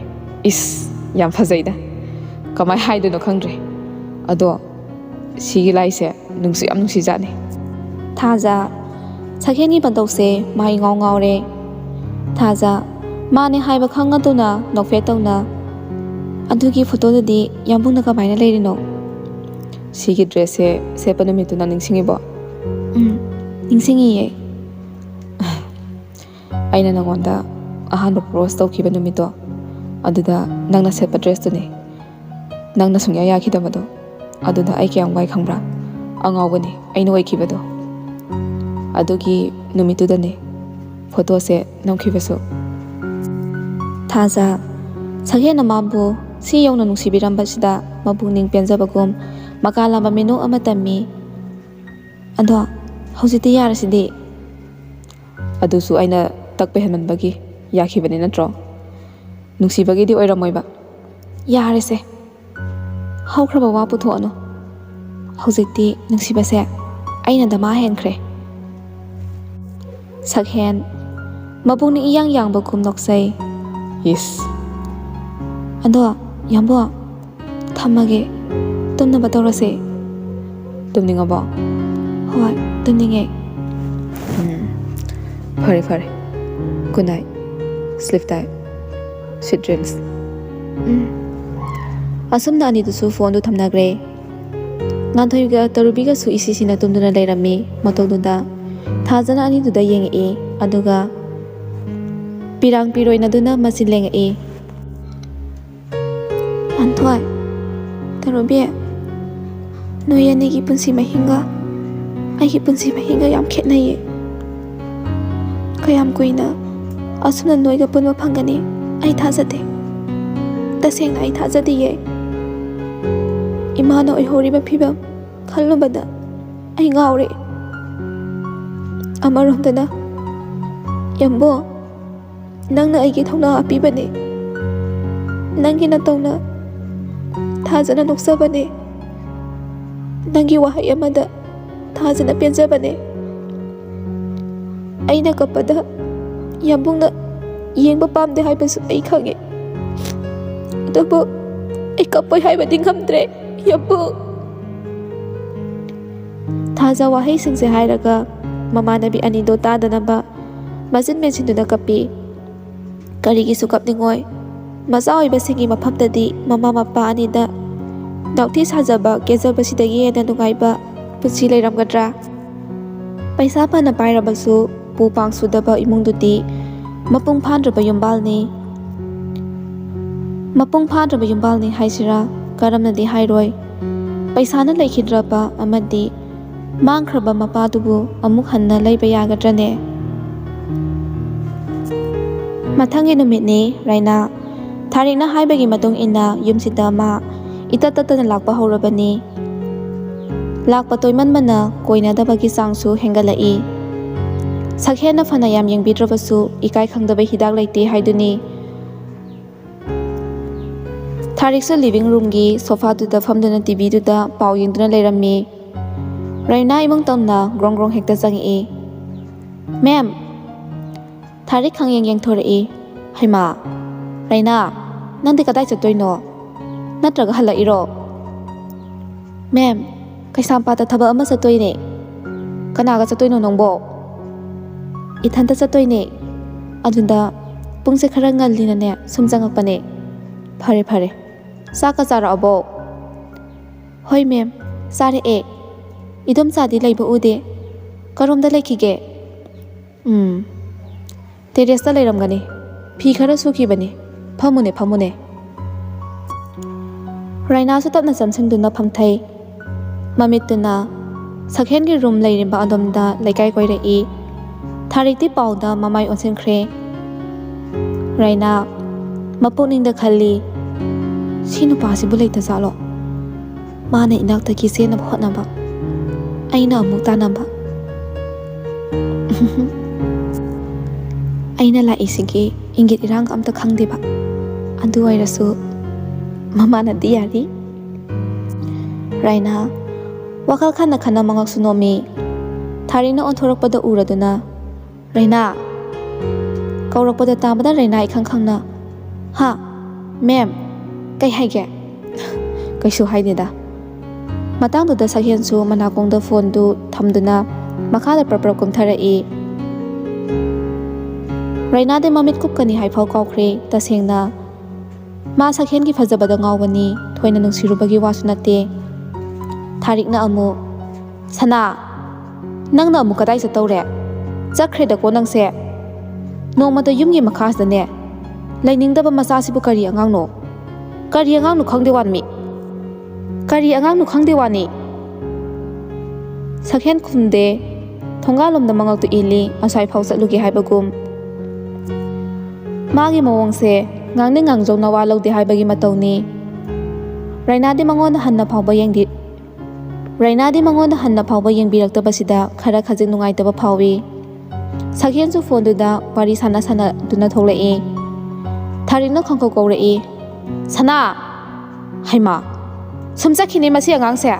ꯏꯁ, ꯌꯥꯝ ꯐꯖꯩꯗ꯫ ꯀꯃꯥꯏ ꯍꯥꯏꯗꯣꯏꯅꯣ ꯈꯪꯗ꯭ꯔꯦ꯫ ꯑꯗꯣ ꯁꯤꯒꯤ ꯂꯥꯏꯁꯦ ꯅꯨꯡꯁꯨ ꯌꯥꯝ ꯅꯨꯡꯁꯤꯖꯥꯠꯅꯤ꯫" ꯊꯥꯖ ꯁꯛꯍꯦꯟꯒꯤ ꯃꯇꯧꯁꯦ ꯃꯥ ꯏꯉꯥꯎ ꯉꯥꯎꯔꯦ꯫ ꯊꯥꯖ ꯃꯥꯅꯦ ꯍꯥꯏꯕ ꯈꯪꯉꯗꯨꯅ ꯅꯣꯛꯐꯦꯠ ꯇꯧꯅ, "ꯑꯗꯨꯒꯤ ꯐꯣꯇꯣꯗꯨꯗꯤ ꯌꯥꯝꯕꯨꯡꯅ ꯀꯃꯥꯏꯅ ꯂꯩꯔꯤꯅꯣ?" "ꯁꯤꯒꯤ ꯗ꯭ꯔꯦꯁꯁꯦ ꯁꯦꯠꯄ ꯅꯨꯃꯤꯠꯇꯨ ꯅꯪ ꯅꯤꯡꯁꯤꯡꯉꯤꯕꯣ?" "ꯎꯝ, ꯅꯤꯡꯁꯤꯡꯉꯤꯌꯦ꯫ ꯑꯩꯅ ꯅꯉꯣꯟꯗ ꯑꯍꯥꯟꯕ ꯄ꯭ꯔꯣꯄꯣꯁ ꯇꯧꯈꯤꯕ ꯅꯨꯃꯤꯠꯇꯣ, ꯑꯗꯨꯗ ꯅꯪꯅ ꯁꯦꯠꯄ ꯗ꯭ꯔꯦꯁꯇꯨꯅꯦ꯫ ꯅꯪꯅ ꯁꯨꯡꯌꯥ ꯌꯥꯈꯤꯗꯕꯗꯣ, ꯑꯗꯨꯗ ꯑꯩ ꯀꯌꯥꯝ ꯋꯥꯏ ꯈꯪꯕ꯭ꯔꯥ? ꯑꯉꯥꯎꯕꯅꯤ ꯑꯩꯅ ꯑꯣꯏꯈꯤꯕꯗꯣ꯫ ꯑꯗꯨꯒꯤ ꯅꯨꯃꯤꯠꯇꯨꯗꯅꯦ ꯐꯣꯇꯣꯁꯦ ꯅꯝꯈꯤꯕꯁꯨ꯫ ꯊꯥꯖ, ꯁꯛꯍꯦꯟꯅ ꯃꯥꯕꯨ ꯁꯤ ꯌꯧꯅ ꯅꯨꯡꯁꯤꯕꯤꯔꯝꯕꯁꯤꯗ ꯃꯄꯨꯛꯅꯤꯡ ꯄꯦꯟꯖꯕꯒꯨꯝ ꯃꯀꯥ ꯂꯥꯝꯕ ꯃꯤꯅꯣꯛ ꯑꯃ ꯇꯝꯃꯤ꯫ ꯑꯗꯣ ꯍꯧꯖꯤꯛꯇꯤ ꯌꯥꯔꯁꯤꯗꯤ꯫ ꯑꯗꯨꯁꯨ ꯑꯩꯅ ꯇꯛꯄ ꯍꯦꯟꯃꯟꯕꯒꯤ ꯌꯥꯈꯤꯕꯅꯤ ꯅꯠꯇ꯭ꯔꯣ? ꯅꯨꯡꯁꯤꯕꯒꯤꯗꯤ ꯑꯣꯏꯔꯝꯃꯣꯏꯕ꯫ ꯌꯥꯔꯦꯁꯦ, ꯍꯧꯈ꯭ꯔꯕ ꯋꯥ ꯄꯨꯊꯣꯛꯑꯅꯨ꯫ ꯍꯧꯖꯤꯛꯇꯤ ꯅꯨꯡꯁꯤꯕꯁꯦ ꯑꯩꯅ ꯗꯃꯥ ꯍꯦꯟꯈ꯭ꯔꯦ꯫ ꯁꯛꯍꯦꯟ, ꯃꯄꯨꯛꯅꯤꯡ ꯏꯌꯥꯡ ꯌꯥꯡꯕꯒꯨꯝ ꯅꯣꯛꯆꯩ꯫ ꯏꯁ꯫ ꯑꯗꯣ, ꯌꯥꯝꯕꯣ, ꯊꯝꯃꯒꯦ꯫ ꯇꯨꯝꯅꯕ ꯇꯧꯔꯁꯦ꯫ ꯇꯨꯝꯅꯤꯡꯉꯕꯣ? ꯍꯣꯏ, ꯇꯨꯝꯅꯤꯡꯉꯦ꯫ ꯎꯝ, ꯐꯔꯦ, ꯐꯔꯦ꯫ Good night. Sleep tight. Sweet dreams. ꯎꯝ꯫ ꯑꯁꯨꯝꯅ ꯑꯅꯤꯗꯨꯁꯨ ꯐꯣꯟꯗꯨ ꯊꯝꯅꯈ꯭ꯔꯦ꯫ ꯉꯥꯟꯊꯣꯏꯒ ꯇꯔꯨꯕꯤꯒꯁꯨ ꯏꯁꯤꯁꯤꯅ ꯇꯨꯝꯗꯨꯅ ꯂꯩꯔꯝꯃꯤ꯫ ꯃꯇꯧꯗꯨꯗ ꯊꯥꯖꯅ ꯑꯅꯤꯗꯨꯗ ꯌꯦꯡꯉꯛꯏ, ꯑꯗꯨꯒ ꯄꯤꯔꯥꯡ ꯄꯤꯔꯣꯏꯅꯗꯨꯅ ꯃꯆꯤꯟ ꯂꯦꯡꯉꯛꯏ꯫ ꯉꯥꯟꯊꯣꯏ, ꯇꯔꯨꯕꯤ, ꯅꯣꯏ ꯑꯅꯤꯒꯤ ꯄꯨꯟꯁꯤ ꯃꯍꯤꯡꯒ ꯑꯩꯒꯤ ꯄꯨꯟꯁꯤ ꯃꯍꯤꯡꯒ ꯌꯥꯝ ꯈꯦꯠꯅꯩꯌꯦ꯫ ꯀꯌꯥꯝ ꯀꯨꯏꯅ ꯑꯁꯨꯝꯅ ꯅꯣꯏꯒ ꯄꯨꯟꯕ ꯐꯪꯒꯅꯤ? ꯑꯩ ꯊꯥꯖꯗꯦ꯫ ꯇꯁꯦꯡꯅ ꯑꯩ ꯊꯥꯖꯗꯤꯌꯦ꯫ ꯏꯃꯥꯅ ꯑꯣꯏꯍꯧꯔꯤꯕ ꯐꯤꯕꯝ ꯈꯜꯂꯨꯕꯗ ꯑꯩ ꯉꯥꯎꯔꯦ꯫ ꯑꯃꯔꯣꯝꯗꯅ, ꯌꯥꯝꯕꯣ, ꯅꯪꯅ ꯑꯩꯒꯤ ꯊꯧꯅꯥ ꯍꯥꯞꯄꯤꯕꯅꯦ꯫ ꯅꯪꯒꯤ ꯅꯇꯧꯅ ꯊꯥꯖꯅ ꯅꯣꯛꯆꯕꯅꯦ꯫ ꯅꯪꯒꯤ ꯋꯥꯍꯩ ꯑꯃꯗ ꯊꯥꯖꯅ ꯄꯦꯟꯖꯕꯅꯦ꯫ ꯑꯩꯅ ꯀꯞꯄꯗ ꯌꯥꯝꯕꯨꯡꯅ ꯌꯦꯡꯕ ꯄꯥꯝꯗꯦ ꯍꯥꯏꯕꯁꯨ ꯑꯩ ꯈꯪꯉꯤ꯫ ꯑꯗꯨꯕꯨ ꯑꯩ ꯀꯞꯄꯣꯏ ꯍꯥꯏꯕꯗꯤ ꯉꯝꯗ꯭ꯔꯦ, ꯌꯥꯝꯕꯨꯡ꯫ ꯊꯥꯖ ꯋꯥꯍꯩꯁꯤꯡꯁꯦ ꯍꯥꯏꯔꯒ ꯃꯃꯥꯟꯅꯕꯤ ꯑꯅꯤꯗꯣ ꯇꯥꯗꯅꯕ ꯃꯆꯤꯟ ꯃꯦꯟꯁꯤꯟꯗꯨꯅ ꯀꯞꯄꯤ꯫ ꯀꯔꯤꯒꯤꯁꯨ ꯀꯞꯅꯤꯡꯉꯣꯏ? ꯃꯆꯥ ꯑꯣꯏꯕꯁꯤꯡꯒꯤ ꯃꯐꯝꯗꯗꯤ ꯃꯃꯥ ꯃꯄꯥ ꯑꯅꯤꯗ ꯗꯥꯎꯊꯤ ꯁꯥꯖꯕ, ꯀꯦꯖꯕꯁꯤꯗꯒꯤ ꯍꯦꯟꯅ ꯅꯨꯡꯉꯥꯏꯕ ꯄꯨꯟꯁꯤ ꯂꯩꯔꯝꯒꯗ꯭ꯔꯥ? ꯄꯩꯁꯥ ꯐꯅ ꯄꯥꯏꯔꯕꯁꯨ ꯄꯨ ꯄꯥꯡ ꯁꯨꯗꯕ ꯏꯃꯨꯡꯗꯨꯗꯤ ꯃꯄꯨꯡ ꯐꯥꯗ꯭ꯔꯕ ꯌꯨꯝꯕꯥꯜꯅꯤ꯫ ꯃꯄꯨꯡ ꯐꯥꯗ꯭ꯔꯕ ꯌꯨꯝꯕꯥꯜꯅꯤ ꯍꯥꯏꯁꯤꯔꯥ, ꯀꯔꯝꯅꯗꯤ ꯍꯥꯏꯔꯣꯏ? ꯄꯩꯁꯥꯅ ꯂꯩꯈꯤꯗ꯭ꯔꯕ ꯑꯃꯗꯤ ꯃꯥꯡꯈ꯭ꯔꯕ ꯃꯄꯥꯗꯨꯕꯨ ꯑꯃꯨꯛ ꯍꯟꯅ ꯂꯩꯕ ꯌꯥꯒꯗ꯭ꯔꯅꯦ? ꯃꯊꯪꯒꯤ ꯅꯨꯃꯤꯠꯅꯤ, ꯔꯥꯏꯅꯥ꯫ ꯊꯥꯔꯤꯛꯅ ꯍꯥꯏꯕꯒꯤ ꯃꯇꯨꯡ ꯏꯟꯅ ꯌꯨꯝꯁꯤꯗ ꯃꯥ ꯏꯇꯠ ꯇꯠꯇꯅ ꯂꯥꯛꯄ ꯍꯧꯔꯕꯅꯤ꯫ ꯂꯥꯛꯄ ꯇꯣꯏꯃꯟꯕꯅ ꯀꯣꯏꯅꯗꯕꯒꯤ ꯆꯥꯡꯁꯨ ꯍꯦꯟꯒꯠꯂꯛꯏ꯫ ꯁꯛꯍꯦꯟꯅ ꯐꯅ ꯌꯥꯝ ꯌꯦꯡꯕꯤꯗ꯭ꯔꯕꯁꯨ ꯏꯀꯥꯏ ꯈꯪꯗꯕ ꯍꯤꯗꯥꯛ ꯂꯩꯇꯦ ꯍꯥꯏꯗꯨꯅꯤ꯫ ꯊꯥꯔꯤꯛꯁꯨ ꯂꯤꯚꯤꯡ ꯔꯨꯝꯒꯤ ꯁꯣꯐꯥꯗꯨꯗ ꯐꯝꯗꯨꯅ ꯇꯤꯚꯤꯗꯨꯗ ꯄꯥꯎ ꯌꯦꯡꯗꯨꯅ ꯂꯩꯔꯝꯃꯤ꯫ ꯔꯩꯅꯥ ꯏꯃꯨꯡ ꯇꯝꯅ ꯒ꯭ꯔꯣꯡ ꯒ꯭ꯔꯣꯡ ꯍꯦꯛꯇ ꯆꯪꯉꯛꯏ꯫ "ꯃꯦꯝ!" ꯊꯥꯔꯤꯛ ꯈꯪꯌꯦꯡ ꯌꯦꯡꯊꯣꯔꯛꯏ꯫ "ꯍꯩꯃꯥ! ꯔꯩꯅꯥ, ꯅꯪꯗꯤ ꯀꯗꯥꯏ ꯆꯠꯇꯣꯏꯅꯣ? ꯅꯠꯇ꯭ꯔꯒ ꯍꯜꯂꯛꯏꯔꯣ?" "ꯃꯦꯝ, ꯀꯩꯁꯥꯝꯄꯥꯠꯇ ꯊꯕꯛ ꯑꯃ ꯆꯠꯇꯣꯏꯅꯦ꯫" "ꯀꯅꯥꯒ ꯆꯠꯇꯣꯏꯅꯣ ꯅꯪꯕꯣ?" "ꯏꯊꯟꯇ ꯆꯠꯇꯣꯏꯅꯦ꯫ ꯑꯗꯨꯗ ꯄꯨꯡꯁꯦ ꯈꯔ ꯉꯜꯂꯤꯅꯅꯦ ꯁꯨꯝ ꯆꯪꯉꯛꯄꯅꯦ꯫" "ꯐꯔꯦ, ꯐꯔꯦ꯫ ꯆꯥꯛꯀ ꯆꯥꯔꯛꯑꯕꯣ?" "ꯍꯣꯏ ꯃꯦꯝ, ꯆꯥꯔꯛꯑꯦ꯫ ꯏꯗꯣꯝꯆꯥꯗꯤ ꯂꯩꯕ ꯎꯗꯦ꯫ ꯀꯔꯣꯝꯗ ꯂꯩꯈꯤꯒꯦ?" "ꯎꯝ, ꯇꯦꯔꯦꯁꯇ ꯂꯩꯔꯝꯒꯅꯤ꯫ ꯐꯤ ꯈꯔ ꯁꯨꯈꯤꯕꯅꯤ꯫ ꯐꯝꯃꯨꯅꯦ, ꯐꯝꯃꯨꯅꯦ꯫" ꯔꯥꯏꯅꯥꯁꯨ ꯇꯞꯅ ꯆꯪꯁꯤꯟꯗꯨꯅ ꯐꯝꯊꯩ꯫ ꯃꯃꯤꯠꯇꯨꯅ ꯁꯛꯍꯦꯟꯒꯤ ꯔꯨꯝ ꯂꯩꯔꯤꯕ ꯑꯗꯣꯝꯗ ꯂꯩꯀꯥꯏ ꯀꯣꯏꯔꯛꯏ꯫ ꯊꯥꯔꯤꯛꯇꯤ ꯄꯥꯎꯗ ꯃꯃꯥꯏ ꯑꯣꯟꯁꯤꯟꯈ꯭ꯔꯦ꯫ ꯔꯥꯏꯅꯥ ꯃꯄꯨꯛꯅꯤꯡꯗ ꯈꯜꯂꯤ, "ꯁꯤ ꯅꯨꯄꯥꯁꯤꯕꯨ ꯂꯩꯇ ꯖꯥꯠꯂꯣ? ꯃꯥꯅ ꯏꯅꯥꯛꯇꯒꯤ ꯆꯦꯟꯅꯕ ꯍꯣꯠꯅꯕ, ꯑꯩꯅ ꯑꯃꯨꯛ ꯇꯥꯟꯅꯕ꯫ ꯑꯩꯅ ꯂꯥꯛꯏꯁꯤꯒꯤ ꯏꯪꯒꯤꯠ ꯏꯔꯥꯡꯒ ꯑꯝꯇ ꯈꯪꯗꯦꯕ꯫ ꯑꯗꯨ ꯑꯣꯏꯔꯁꯨ ꯃꯃꯥꯅꯗꯤ ꯌꯥꯔꯤ꯫" ꯔꯥꯏꯅꯥ ꯋꯥꯈꯜ ꯈꯟꯅ ꯈꯟꯅ ꯃꯉꯛꯁꯨ ꯅꯣꯝꯃꯤ꯫ ꯊꯥꯔꯤꯛꯅ ꯑꯣꯟꯊꯣꯔꯛꯄꯗ ꯎꯔꯗꯨꯅ, "ꯔꯩꯅꯥ!" ꯀꯧꯔꯛꯄꯗ ꯇꯥꯕꯗ ꯔꯩꯅꯥ ꯏꯈꯪ ꯈꯪꯅ, "ꯍꯥ? ꯃꯦꯝ, ꯀꯩ ꯍꯥꯏꯒꯦ?" "ꯀꯩꯁꯨ ꯍꯥꯏꯗꯦꯗ꯫" ꯃꯇꯥꯡꯗꯨꯗ ꯁꯛꯍꯦꯟꯁꯨ ꯃꯅꯥꯀꯣꯡꯗ ꯐꯣꯟꯗꯨ ꯊꯝꯗꯨꯅ ꯃꯈꯥꯗ ꯄ꯭ꯔꯞ ꯄ꯭ꯔꯞ ꯀꯨꯝꯊꯔꯛꯏ꯫ ꯔꯩꯅꯥꯗꯤ ꯃꯃꯤꯠ ꯀꯨꯞꯀꯅꯤ ꯍꯥꯏꯐꯥꯎ ꯀꯥꯎꯈ꯭ꯔꯦ꯫ ꯇꯁꯦꯡꯅ ꯃꯥ ꯁꯛꯍꯦꯟꯒꯤ ꯐꯖꯕꯗ ꯉꯥꯎꯕꯅꯤ, ꯊꯣꯏꯅ ꯅꯨꯡꯁꯤꯔꯨꯕꯒꯤ ꯋꯥꯁꯨ ꯅꯠꯇꯦ꯫ ꯊꯥꯔꯤꯛꯅ ꯑꯃꯨꯛ, "ꯁꯅꯥ!" ꯅꯪꯅ ꯑꯃꯨꯛ ꯀꯗꯥꯏ ꯆꯠꯇꯧꯔꯦ? ꯆꯠꯈ꯭ꯔꯦꯗꯀꯣ ꯅꯪꯁꯦ꯫ ꯅꯣꯡꯃꯇ ꯌꯨꯝꯒꯤ ꯃꯈꯥꯁꯤꯗꯅꯦ ꯂꯩꯅꯤꯡꯗꯕ ꯃꯆꯥꯁꯤꯕꯨ ꯀꯔꯤ ꯑꯉꯥꯡꯅꯣ? ꯀꯔꯤ ꯑꯉꯥꯡꯅꯣ ꯈꯪꯗꯦ ꯋꯥꯟꯃꯤ꯫ ꯀꯔꯤ ꯑꯉꯥꯡꯅꯣ ꯈꯪꯗꯦ ꯋꯥꯅꯤ꯫ ꯁꯛꯍꯦꯟ ꯈꯨꯝꯗꯦ꯫ ꯊꯣꯡꯒꯥꯜꯂꯣꯝꯗ ꯃꯉꯛꯇꯨ ꯏꯜꯂꯤ, ꯉꯁꯥꯏ ꯐꯥꯎ ꯆꯠꯂꯨꯒꯦ ꯍꯥꯏꯕꯒꯨꯝ꯫ ꯃꯥꯒꯤ ꯃꯑꯣꯡꯁꯦ ꯉꯥꯡꯅꯤꯡ ꯉꯥꯡꯖꯧ ꯅꯋꯥ ꯂꯧꯗꯦ ꯍꯥꯏꯕꯒꯤ ꯃꯇꯧꯅꯤ꯫ ꯔꯩꯅꯥꯗꯤ ꯃꯉꯣꯟꯗ ꯍꯟꯅ ꯐꯥꯎꯕ ꯌꯦꯡꯗꯤ-, ꯔꯩꯅꯥꯗꯤ ꯃꯉꯣꯟꯗ ꯍꯟꯅ ꯐꯥꯎꯕ ꯌꯦꯡꯕꯤꯔꯛꯇꯕꯁꯤꯗ ꯈꯔ ꯈꯖꯤꯛ ꯅꯨꯡꯉꯥꯏꯇꯕ ꯐꯥꯎꯏ꯫ ꯁꯛꯍꯦꯟꯁꯨ ꯐꯣꯟꯗꯨꯗ ꯋꯥꯔꯤ ꯁꯥꯟꯅ ꯁꯥꯟꯅꯗꯨꯅ ꯊꯣꯛꯂꯛꯏ꯫ ꯊꯥꯔꯤꯛꯅ ꯈꯪꯀꯧ ꯀꯧꯔꯛꯏ, "ꯁꯅꯥ!" "ꯍꯩꯃꯥ! ꯁꯨꯝ ꯆꯠꯈꯤꯅꯤ ꯃꯁꯤ ꯑꯉꯥꯡꯁꯦ!"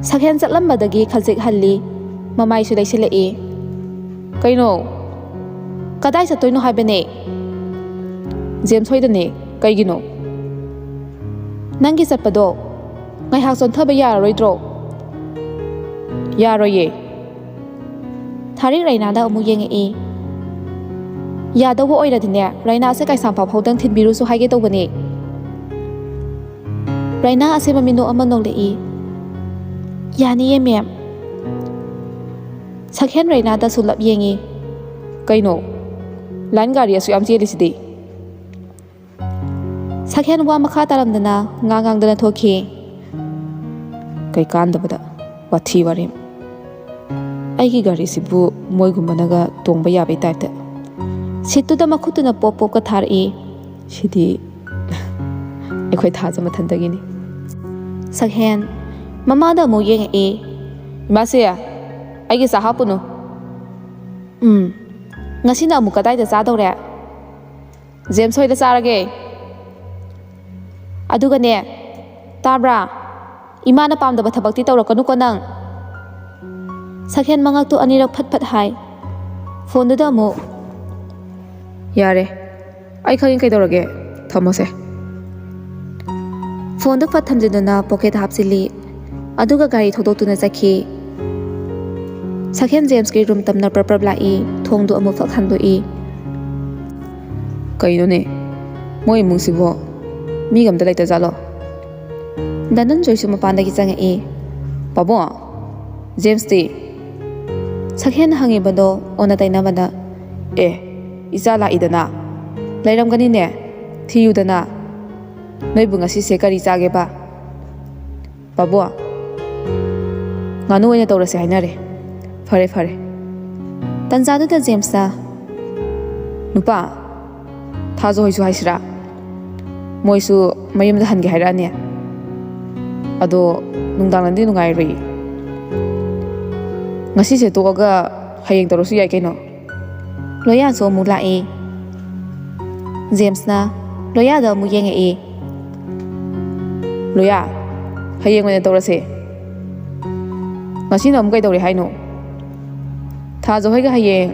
ꯁꯛꯍꯦꯟ ꯆꯠꯂꯝꯕꯗꯒꯤ ꯈꯖꯤꯛ ꯍꯜꯂꯤ, ꯃꯃꯥꯏꯁꯨ ꯂꯩꯁꯤꯜꯂꯛꯏ꯫ "ꯀꯩꯅꯣ? ꯀꯗꯥꯏ ꯆꯠꯇꯣꯏꯅꯣ ꯍꯥꯏꯕꯅꯦ?" "ꯖꯦꯝꯁ ꯍꯣꯏꯗꯅꯦ꯫ ꯀꯩꯒꯤꯅꯣ?" "ꯅꯪꯒꯤ ꯆꯠꯄꯗꯣ ꯉꯥꯏꯍꯥꯛ ꯆꯣꯟꯊꯕ ꯌꯥꯔꯔꯣꯏꯗ꯭ꯔꯣ?" "ꯌꯥꯔꯣꯏꯌꯦ꯫" ꯊꯥꯔꯤꯛ ꯔꯩꯅꯥꯗ ꯑꯃꯨꯛ ꯌꯦꯡꯉꯛꯏ꯫ "ꯌꯥꯗꯧꯕ ꯑꯣꯏꯔꯗꯤꯅꯦ, ꯔꯩꯅꯥꯁꯦ ꯀꯩꯁꯥꯝꯄꯥꯠ ꯐꯥꯎꯗꯪ ꯊꯤꯟꯕꯤꯔꯨꯁꯨ ꯍꯥꯏꯒꯦ ꯇꯧꯕꯅꯦ꯫" ꯔꯩꯅꯥ ꯑꯁꯦꯝꯕ ꯃꯤꯅꯣꯛ ꯑꯃ ꯅꯣꯛꯂꯛꯏ꯫ "ꯌꯥꯅꯤꯌꯦ, ꯃꯦꯝ꯫" ꯁꯛꯍꯦꯟ ꯔꯩꯅꯥꯗ ꯁꯨꯂꯞ ꯌꯦꯡꯉꯤ꯫ "ꯀꯩꯅꯣ? ꯂꯥꯏꯟ ꯒꯥꯔꯤ ꯑꯁꯨꯛ ꯌꯥꯝ ꯆꯦꯜꯂꯤꯁꯤꯗꯤ?" ꯁꯛꯍꯦꯟ ꯋꯥ ꯃꯈꯥ ꯇꯥꯔꯝꯗꯅ ꯉꯥ ꯉꯥꯡꯗꯅ ꯊꯣꯛꯈꯤ꯫ "ꯀꯩ ꯀꯥꯟꯗꯕꯗ ꯋꯥꯊꯤ ꯋꯥꯔꯦꯝ꯫ ꯑꯩꯒꯤ ꯒꯥꯔꯤꯁꯤꯕꯨ ꯃꯣꯏꯒꯨꯝꯕꯅꯒ ꯇꯣꯡꯕ ꯌꯥꯕꯩ ꯇꯥꯏꯞꯇ꯫" ꯁꯤꯠꯇꯨꯗ ꯃꯈꯨꯠꯇꯨꯅ ꯄꯣꯞ ꯄꯣꯞꯀ ꯊꯥꯔꯛꯏ꯫ "ꯁꯤꯗꯤ ꯑꯩꯈꯣꯏ ꯊꯥꯖ ꯃꯊꯟꯗꯒꯤꯅꯤ꯫" ꯁꯛꯍꯦꯟ ꯃꯃꯥꯗ ꯑꯃꯨꯛ ꯌꯦꯡꯉꯛꯏ꯫ "ꯏꯃꯥꯁꯦ, ꯑꯩꯒꯤ ꯆꯥ ꯍꯥꯞꯄꯨꯅꯨ꯫" "ꯎꯝ, ꯉꯁꯤꯅ ꯑꯃꯨꯛ ꯀꯗꯥꯏꯗ ꯆꯥꯗꯧꯔꯦ?" "ꯖꯦꯝꯁ ꯍꯣꯏꯗ ꯆꯥꯔꯒꯦ꯫ ꯑꯗꯨꯒꯅꯦ, ꯇꯥꯕ꯭ꯔꯥ? ꯏꯃꯥꯅ ꯄꯥꯝꯗꯕ ꯊꯕꯛꯇꯤ ꯇꯧꯔꯛꯀꯅꯨꯀꯣ ꯅꯪ꯫" ꯁꯛꯍꯦꯟ ꯃꯉꯛꯇꯨ ꯑꯅꯤꯔꯛ ꯐꯠ ꯐꯠ ꯍꯥꯏ꯫ ꯐꯣꯟꯗꯨꯗ ꯑꯃꯨꯛ, "ꯌꯥꯔꯦ, ꯑꯩ ꯈꯪꯉꯤ ꯀꯩꯗꯧꯔꯒꯦ, ꯊꯝꯃꯣꯁꯦ꯫" ꯐꯣꯟꯗꯨ ꯐꯠ ꯊꯝꯖꯤꯟꯗꯨꯅ ꯄꯣꯀꯦꯠꯇ ꯍꯥꯞꯆꯤꯜꯂꯤ꯫ ꯑꯗꯨꯒ ꯒꯥꯔꯤ ꯊꯧꯗꯣꯛꯇꯨꯅ ꯆꯠꯈꯤ꯫ ꯁꯛꯍꯦꯟ ꯖꯦꯝꯁꯀꯤ ꯔꯨꯝ ꯇꯝꯅ ꯄ꯭ꯔꯞ ꯄ꯭ꯔꯞ ꯂꯥꯛꯏ, ꯊꯣꯡꯗꯨ ꯑꯃꯨꯛ ꯐꯛ ꯍꯥꯡꯗꯣꯛꯏ꯫ "ꯀꯩꯅꯣꯅꯦ, ꯃꯣꯏ ꯏꯃꯨꯡꯁꯤꯕꯣ ꯃꯤꯒ ꯑꯝꯇ ꯂꯩꯇꯖꯥꯠꯂꯣ?" ꯙꯅꯟꯖꯣꯏꯁꯨ ꯃꯄꯥꯟꯗꯒꯤ ꯆꯪꯉꯛꯏ꯫ "ꯄꯥꯕꯨꯡ, ꯖꯦꯝꯁꯇꯤ? ꯁꯛꯍꯦꯟꯅ ꯍꯪꯉꯤꯕꯗꯣ ꯑꯣꯟꯅ ꯇꯩꯅꯕꯗ, "ꯑꯦ, ꯏꯆꯥ ꯂꯥꯛꯏꯗꯅ꯫ ꯂꯩꯔꯝꯒꯅꯤꯅꯦ, ꯊꯤꯌꯨꯗꯅ꯫ ꯅꯣꯏꯕꯨ ꯉꯁꯤꯁꯦ ꯀꯔꯤ ꯆꯥꯒꯦꯕ?" "ꯕꯥꯕꯨ, ꯉꯥꯅꯨ ꯑꯣꯏꯅ ꯇꯧꯔꯁꯦ ꯍꯥꯏꯅꯔꯦ꯫" "ꯐꯔꯦ, ꯐꯔꯦ꯫" ꯇꯟꯖꯥꯗꯨꯗ ꯖꯦꯝꯁꯅ, "ꯅꯨꯄꯥ, ꯊꯥꯖ ꯍꯣꯏꯁꯨ ꯍꯥꯏꯁꯤꯔꯥ? ꯃꯣꯏꯁꯨ ꯃꯌꯨꯝꯗ ꯍꯟꯒꯦ ꯍꯥꯏꯔꯛꯑꯅꯤ꯫ ꯑꯗꯣ ꯅꯨꯡꯗꯥꯡꯗꯗꯤ ꯅꯨꯡꯉꯥꯏꯔꯣꯏ꯫ ꯉꯁꯤꯁꯦ ꯇꯣꯛꯑꯒ ꯍꯌꯦꯡ ꯇꯧꯔꯁꯨ ꯌꯥꯏ ꯀꯩꯅꯣ꯫" ꯂꯣꯌꯥꯁꯨ ꯑꯃꯨꯛ ꯂꯥꯛꯏ꯫ ꯖꯦꯝꯁꯅ ꯂꯣꯌꯥꯗ ꯑꯃꯨꯛ ꯌꯦꯡꯉꯛꯏ꯫ "ꯂꯣꯌꯥ, ꯍꯌꯦꯡ ꯑꯣꯏꯅ ꯇꯧꯔꯁꯦ꯫ ꯉꯁꯤꯅ ꯑꯃꯨꯛ ꯀꯩꯗꯧꯔꯦ ꯍꯥꯏꯅꯣ? ꯊꯥꯖ ꯍꯣꯏꯒ ꯍꯌꯦꯡ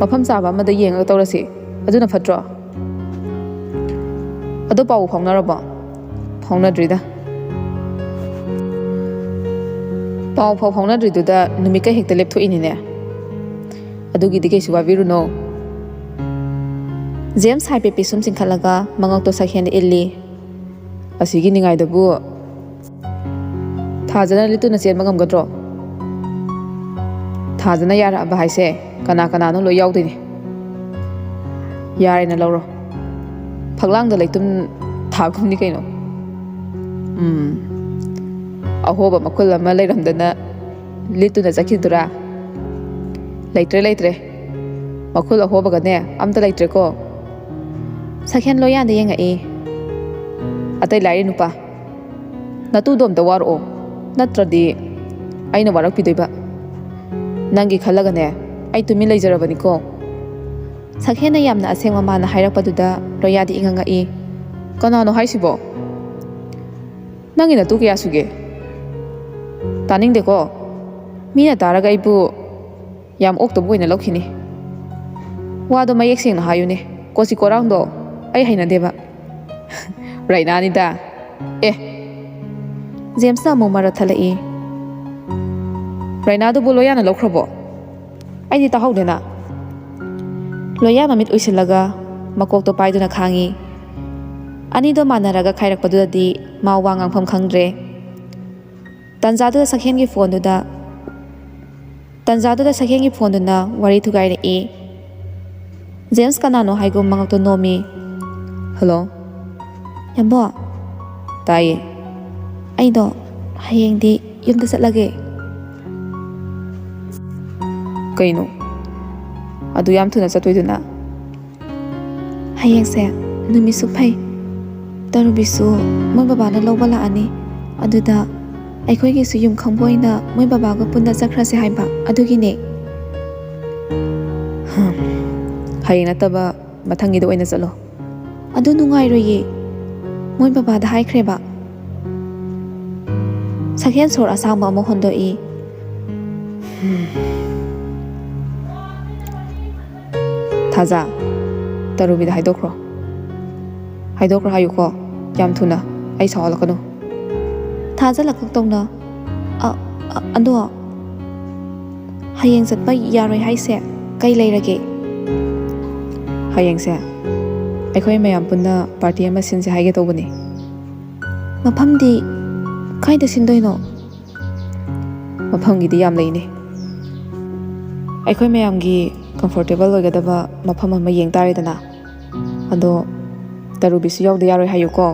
ꯃꯐꯝ ꯆꯥꯕ ꯑꯃꯗ ꯌꯦꯡꯉꯒ ꯇꯧꯔꯁꯤ꯫ ꯑꯗꯨꯅ ꯐꯠꯇ꯭ꯔꯣ?" "ꯑꯗꯣ ꯄꯥꯎ ꯐꯥꯎꯅꯔꯕꯣ?" "ꯐꯥꯎꯅꯗ꯭ꯔꯤꯗ꯫" "ꯄꯥꯎ ꯐꯥꯎ ꯐꯥꯎꯅꯗ꯭ꯔꯤꯗꯨꯗ ꯅꯨꯃꯤꯠꯀ ꯍꯦꯛꯇ ꯂꯦꯞꯊꯣꯛꯏꯅꯤꯅꯦ꯫ ꯑꯗꯨꯒꯤꯗꯤ ꯀꯩꯁꯨ ꯋꯥꯕꯤꯔꯨꯅꯣ꯫" ꯖꯦꯝꯁ ꯍꯥꯏꯐꯦꯠ ꯄꯤꯁꯨꯝ ꯆꯤꯡꯈꯠꯂꯒ ꯃꯉꯛꯇꯣ ꯁꯛꯍꯦꯟꯗ ꯏꯜꯂꯤ꯫ "ꯑꯁꯤꯒꯤ ꯅꯤꯡꯉꯥꯏꯗꯕꯨ ꯊꯥꯖꯅ ꯂꯤꯠꯇꯨꯅ ꯆꯦꯟꯕ ꯉꯝꯒꯗ꯭ꯔꯣ? ꯊꯥꯖꯅ ꯌꯥꯔꯛꯑꯕ ꯍꯥꯏꯁꯦ ꯀꯅꯥ ꯀꯅꯥꯅꯣ ꯂꯣꯏ ꯌꯥꯎꯗꯣꯏꯅꯦ꯫ ꯌꯥꯔꯦꯅ ꯂꯧꯔꯣ꯫ ꯐꯛꯂꯥꯡꯗ ꯂꯩꯇꯨꯝ ꯊꯥꯒꯨꯝꯅꯤ ꯀꯩꯅꯣ꯫" "ꯎꯝ, ꯑꯍꯣꯕ ꯃꯈꯨꯜ ꯑꯃ ꯂꯩꯔꯝꯗꯅ ꯂꯤꯠꯇꯨꯅ ꯆꯠꯈꯤꯗꯨꯔꯥ? ꯂꯩꯇ꯭ꯔꯦ, ꯂꯩꯇ꯭ꯔꯦ꯫ ꯃꯈꯨꯜ ꯑꯍꯣꯕꯒꯅꯦ ꯑꯝꯇ ꯂꯩꯇ꯭ꯔꯦꯀꯣ꯫" ꯁꯛꯍꯦꯟ ꯂꯣꯌꯥꯗ ꯌꯦꯡꯉꯛꯏ꯫ "ꯑꯇꯩ ꯂꯥꯏꯔꯤ ꯅꯨꯄꯥ, ꯅꯇꯨꯗꯣ ꯑꯝꯇ ꯋꯥꯔꯛꯑꯣ, ꯅꯠꯇ꯭ꯔꯗꯤ ꯑꯩꯅ ꯋꯥꯔꯛꯄꯤꯗꯣꯏꯕ꯫ ꯅꯪꯒꯤ ꯈꯜꯂꯒꯅꯦ ꯑꯩ ꯇꯨꯃꯤꯟ ꯂꯩꯖꯔꯕꯅꯤꯀꯣ꯫" ꯁꯛꯍꯦꯟꯅ ꯌꯥꯝꯅ ꯑꯁꯦꯡꯕ ꯃꯥꯅ ꯍꯥꯏꯔꯛꯄꯗꯨꯗ ꯂꯣꯌꯥꯗꯤ ꯏꯉꯛ ꯉꯛꯏ꯫ "ꯀꯅꯥꯅꯣ ꯍꯥꯏꯁꯤꯕꯣ? ꯅꯪꯒꯤ ꯅꯇꯨ ꯀꯌꯥ ꯁꯨꯒꯦ? ꯇꯥꯅꯤꯡꯗꯦꯀꯣ꯫ ꯃꯤꯅ ꯇꯥꯔꯒ ꯑꯩꯕꯨ ꯌꯥꯝ ꯑꯣꯛꯇꯕ ꯑꯣꯏꯅ ꯂꯧꯈꯤꯅꯤ꯫ ꯋꯥꯗꯣ ꯃꯌꯦꯛ ꯁꯦꯡꯅ ꯍꯥꯏꯌꯨꯅꯦ꯫ ꯀꯣꯆꯤ ꯀꯣꯔꯥꯡꯗꯣ ꯑꯩ ꯍꯩꯅꯗꯦꯕ꯫" "ꯔꯩꯅꯥꯅꯤꯗ꯫" "ꯑꯦ!" ꯖꯦꯝꯁꯅ ꯑꯃꯨꯛ ꯃꯔꯛ ꯊꯠꯂꯛꯏ꯫ "ꯔꯩꯅꯥꯗꯨꯕꯨ ꯂꯣꯌꯥꯅ ꯂꯧꯈ꯭ꯔꯕꯣ? ꯑꯩꯗꯤ ꯇꯥꯍꯧꯗꯦꯅ꯫" ꯂꯣꯌꯥ ꯃꯃꯤꯠ ꯎꯏꯁꯤꯜꯂꯒ ꯃꯀꯣꯛꯇꯣ ꯄꯥꯏꯗꯨꯅ ꯈꯥꯡꯉꯤ꯫ ꯑꯅꯤꯗꯣ ꯃꯥꯟꯅꯔꯒ ꯈꯥꯏꯔꯛꯄꯗꯨꯗꯗꯤ ꯃꯥ ꯋꯥ ꯉꯥꯡꯐꯝ ꯈꯪꯗ꯭ꯔꯦ꯫ ꯇꯟꯖꯥꯗꯨꯗ ꯁꯛꯍꯦꯟꯒꯤ ꯐꯣꯟꯗꯨꯗ ꯇꯟꯖꯥꯗꯨꯗ ꯁꯛꯍꯦꯟꯒꯤ ꯐꯣꯟꯗꯨꯅ ꯋꯥꯔꯤ ꯊꯨꯒꯥꯏꯔꯛꯏ꯫ ꯖꯦꯝꯁ ꯀꯅꯥꯅꯣ ꯍꯥꯏꯒꯨꯝ ꯃꯉꯛꯇꯣ ꯅꯣꯝꯃꯤ꯫ "ꯍꯜꯂꯣ꯫ ꯌꯥꯝꯕꯣ꯫ ꯇꯥꯏꯌꯦ꯫ ꯑꯩꯗꯣ ꯍꯌꯦꯡꯗꯤ ꯌꯨꯝꯗ ꯆꯠꯂꯒꯦ꯫" "ꯀꯩꯅꯣ ꯑꯗꯨ ꯌꯥꯝ ꯊꯨꯅ ꯆꯠꯇꯣꯏꯗꯨꯅ?" "ꯍꯌꯦꯡꯁꯦ ꯅꯨꯃꯤꯠꯁꯨ ꯐꯩ, ꯇꯔꯨꯕꯤꯁꯨ ꯃꯣꯏ ꯕꯕꯥꯅ ꯂꯧꯕ ꯂꯥꯛꯑꯅꯤ꯫ ꯑꯗꯨꯗ ꯑꯩꯈꯣꯏꯒꯤꯁꯨ ꯌꯨꯝ ꯈꯪꯕ ꯑꯣꯏꯅ ꯃꯣꯏ ꯕꯕꯥꯒ ꯄꯨꯟꯅ ꯆꯠꯈ꯭ꯔꯁꯦ ꯍꯥꯏꯕ, ꯑꯗꯨꯒꯤꯅꯦ꯫" "ꯍꯝ, ꯍꯌꯦꯡ ꯅꯠꯇꯕ ꯃꯊꯪꯒꯤꯗ ꯑꯣꯏꯅ ꯆꯠꯂꯣ꯫" "ꯑꯗꯨ ꯅꯨꯡꯉꯥꯏꯔꯣꯏꯌꯦ, ꯃꯣꯏ ꯕꯕꯥꯗ ꯍꯥꯏꯈ꯭ꯔꯦꯕ꯫" ꯁꯛꯍꯦꯟ ꯁꯣꯔ ꯑꯁꯥꯡꯕ ꯑꯃ ꯍꯣꯟꯗꯣꯛꯏ꯫ "ꯊꯥꯖ, ꯇꯔꯨꯕꯤꯗ ꯍꯥꯏꯗꯣꯛꯈ꯭ꯔꯣ꯫ ꯍꯥꯏꯗꯣꯛꯈ꯭ꯔꯣ ꯍꯥꯏꯌꯨꯀꯣ, ꯌꯥꯝ ꯊꯨꯅ, ꯑꯩ ꯁꯥꯎꯍꯜꯂꯛꯀꯅꯨ꯫" ꯊꯥꯖ ꯂꯀꯛ ꯇꯧꯅ, "ꯑ, ꯑ, ꯑꯗꯣ ꯍꯌꯦꯡ ꯆꯠꯄ ꯌꯥꯔꯣꯏ ꯍꯥꯏꯁꯦ ꯀꯩ ꯂꯩꯔꯒꯦ?" "ꯍꯌꯦꯡꯁꯦ ꯑꯩꯈꯣꯏ ꯃꯌꯥꯝ ꯄꯨꯟꯅ ꯄꯥꯔꯇꯤ ꯑꯃ ꯁꯤꯟꯁꯦ ꯍꯥꯏꯒꯦ ꯇꯧꯕꯅꯤ꯫" "ꯃꯐꯝꯗꯤ ꯀꯥꯏꯗ ꯁꯤꯟꯗꯣꯏꯅꯣ?" "ꯃꯐꯝꯒꯤꯗꯤ ꯌꯥꯝ ꯂꯩꯅꯦ꯫ ꯑꯩꯈꯣꯏ ꯃꯌꯥꯝꯒꯤ ꯀꯝꯐꯣꯔꯇꯦꯕꯜ ꯑꯣꯏꯒꯗꯕ ꯃꯐꯝ ꯑꯃ ꯌꯦꯡ ꯇꯥꯔꯦꯗꯅ꯫ ꯑꯗꯣ ꯇꯔꯨꯕꯤꯁꯨ ꯌꯥꯎꯗ ꯌꯥꯔꯣꯏ ꯍꯥꯏꯌꯨꯀꯣ꯫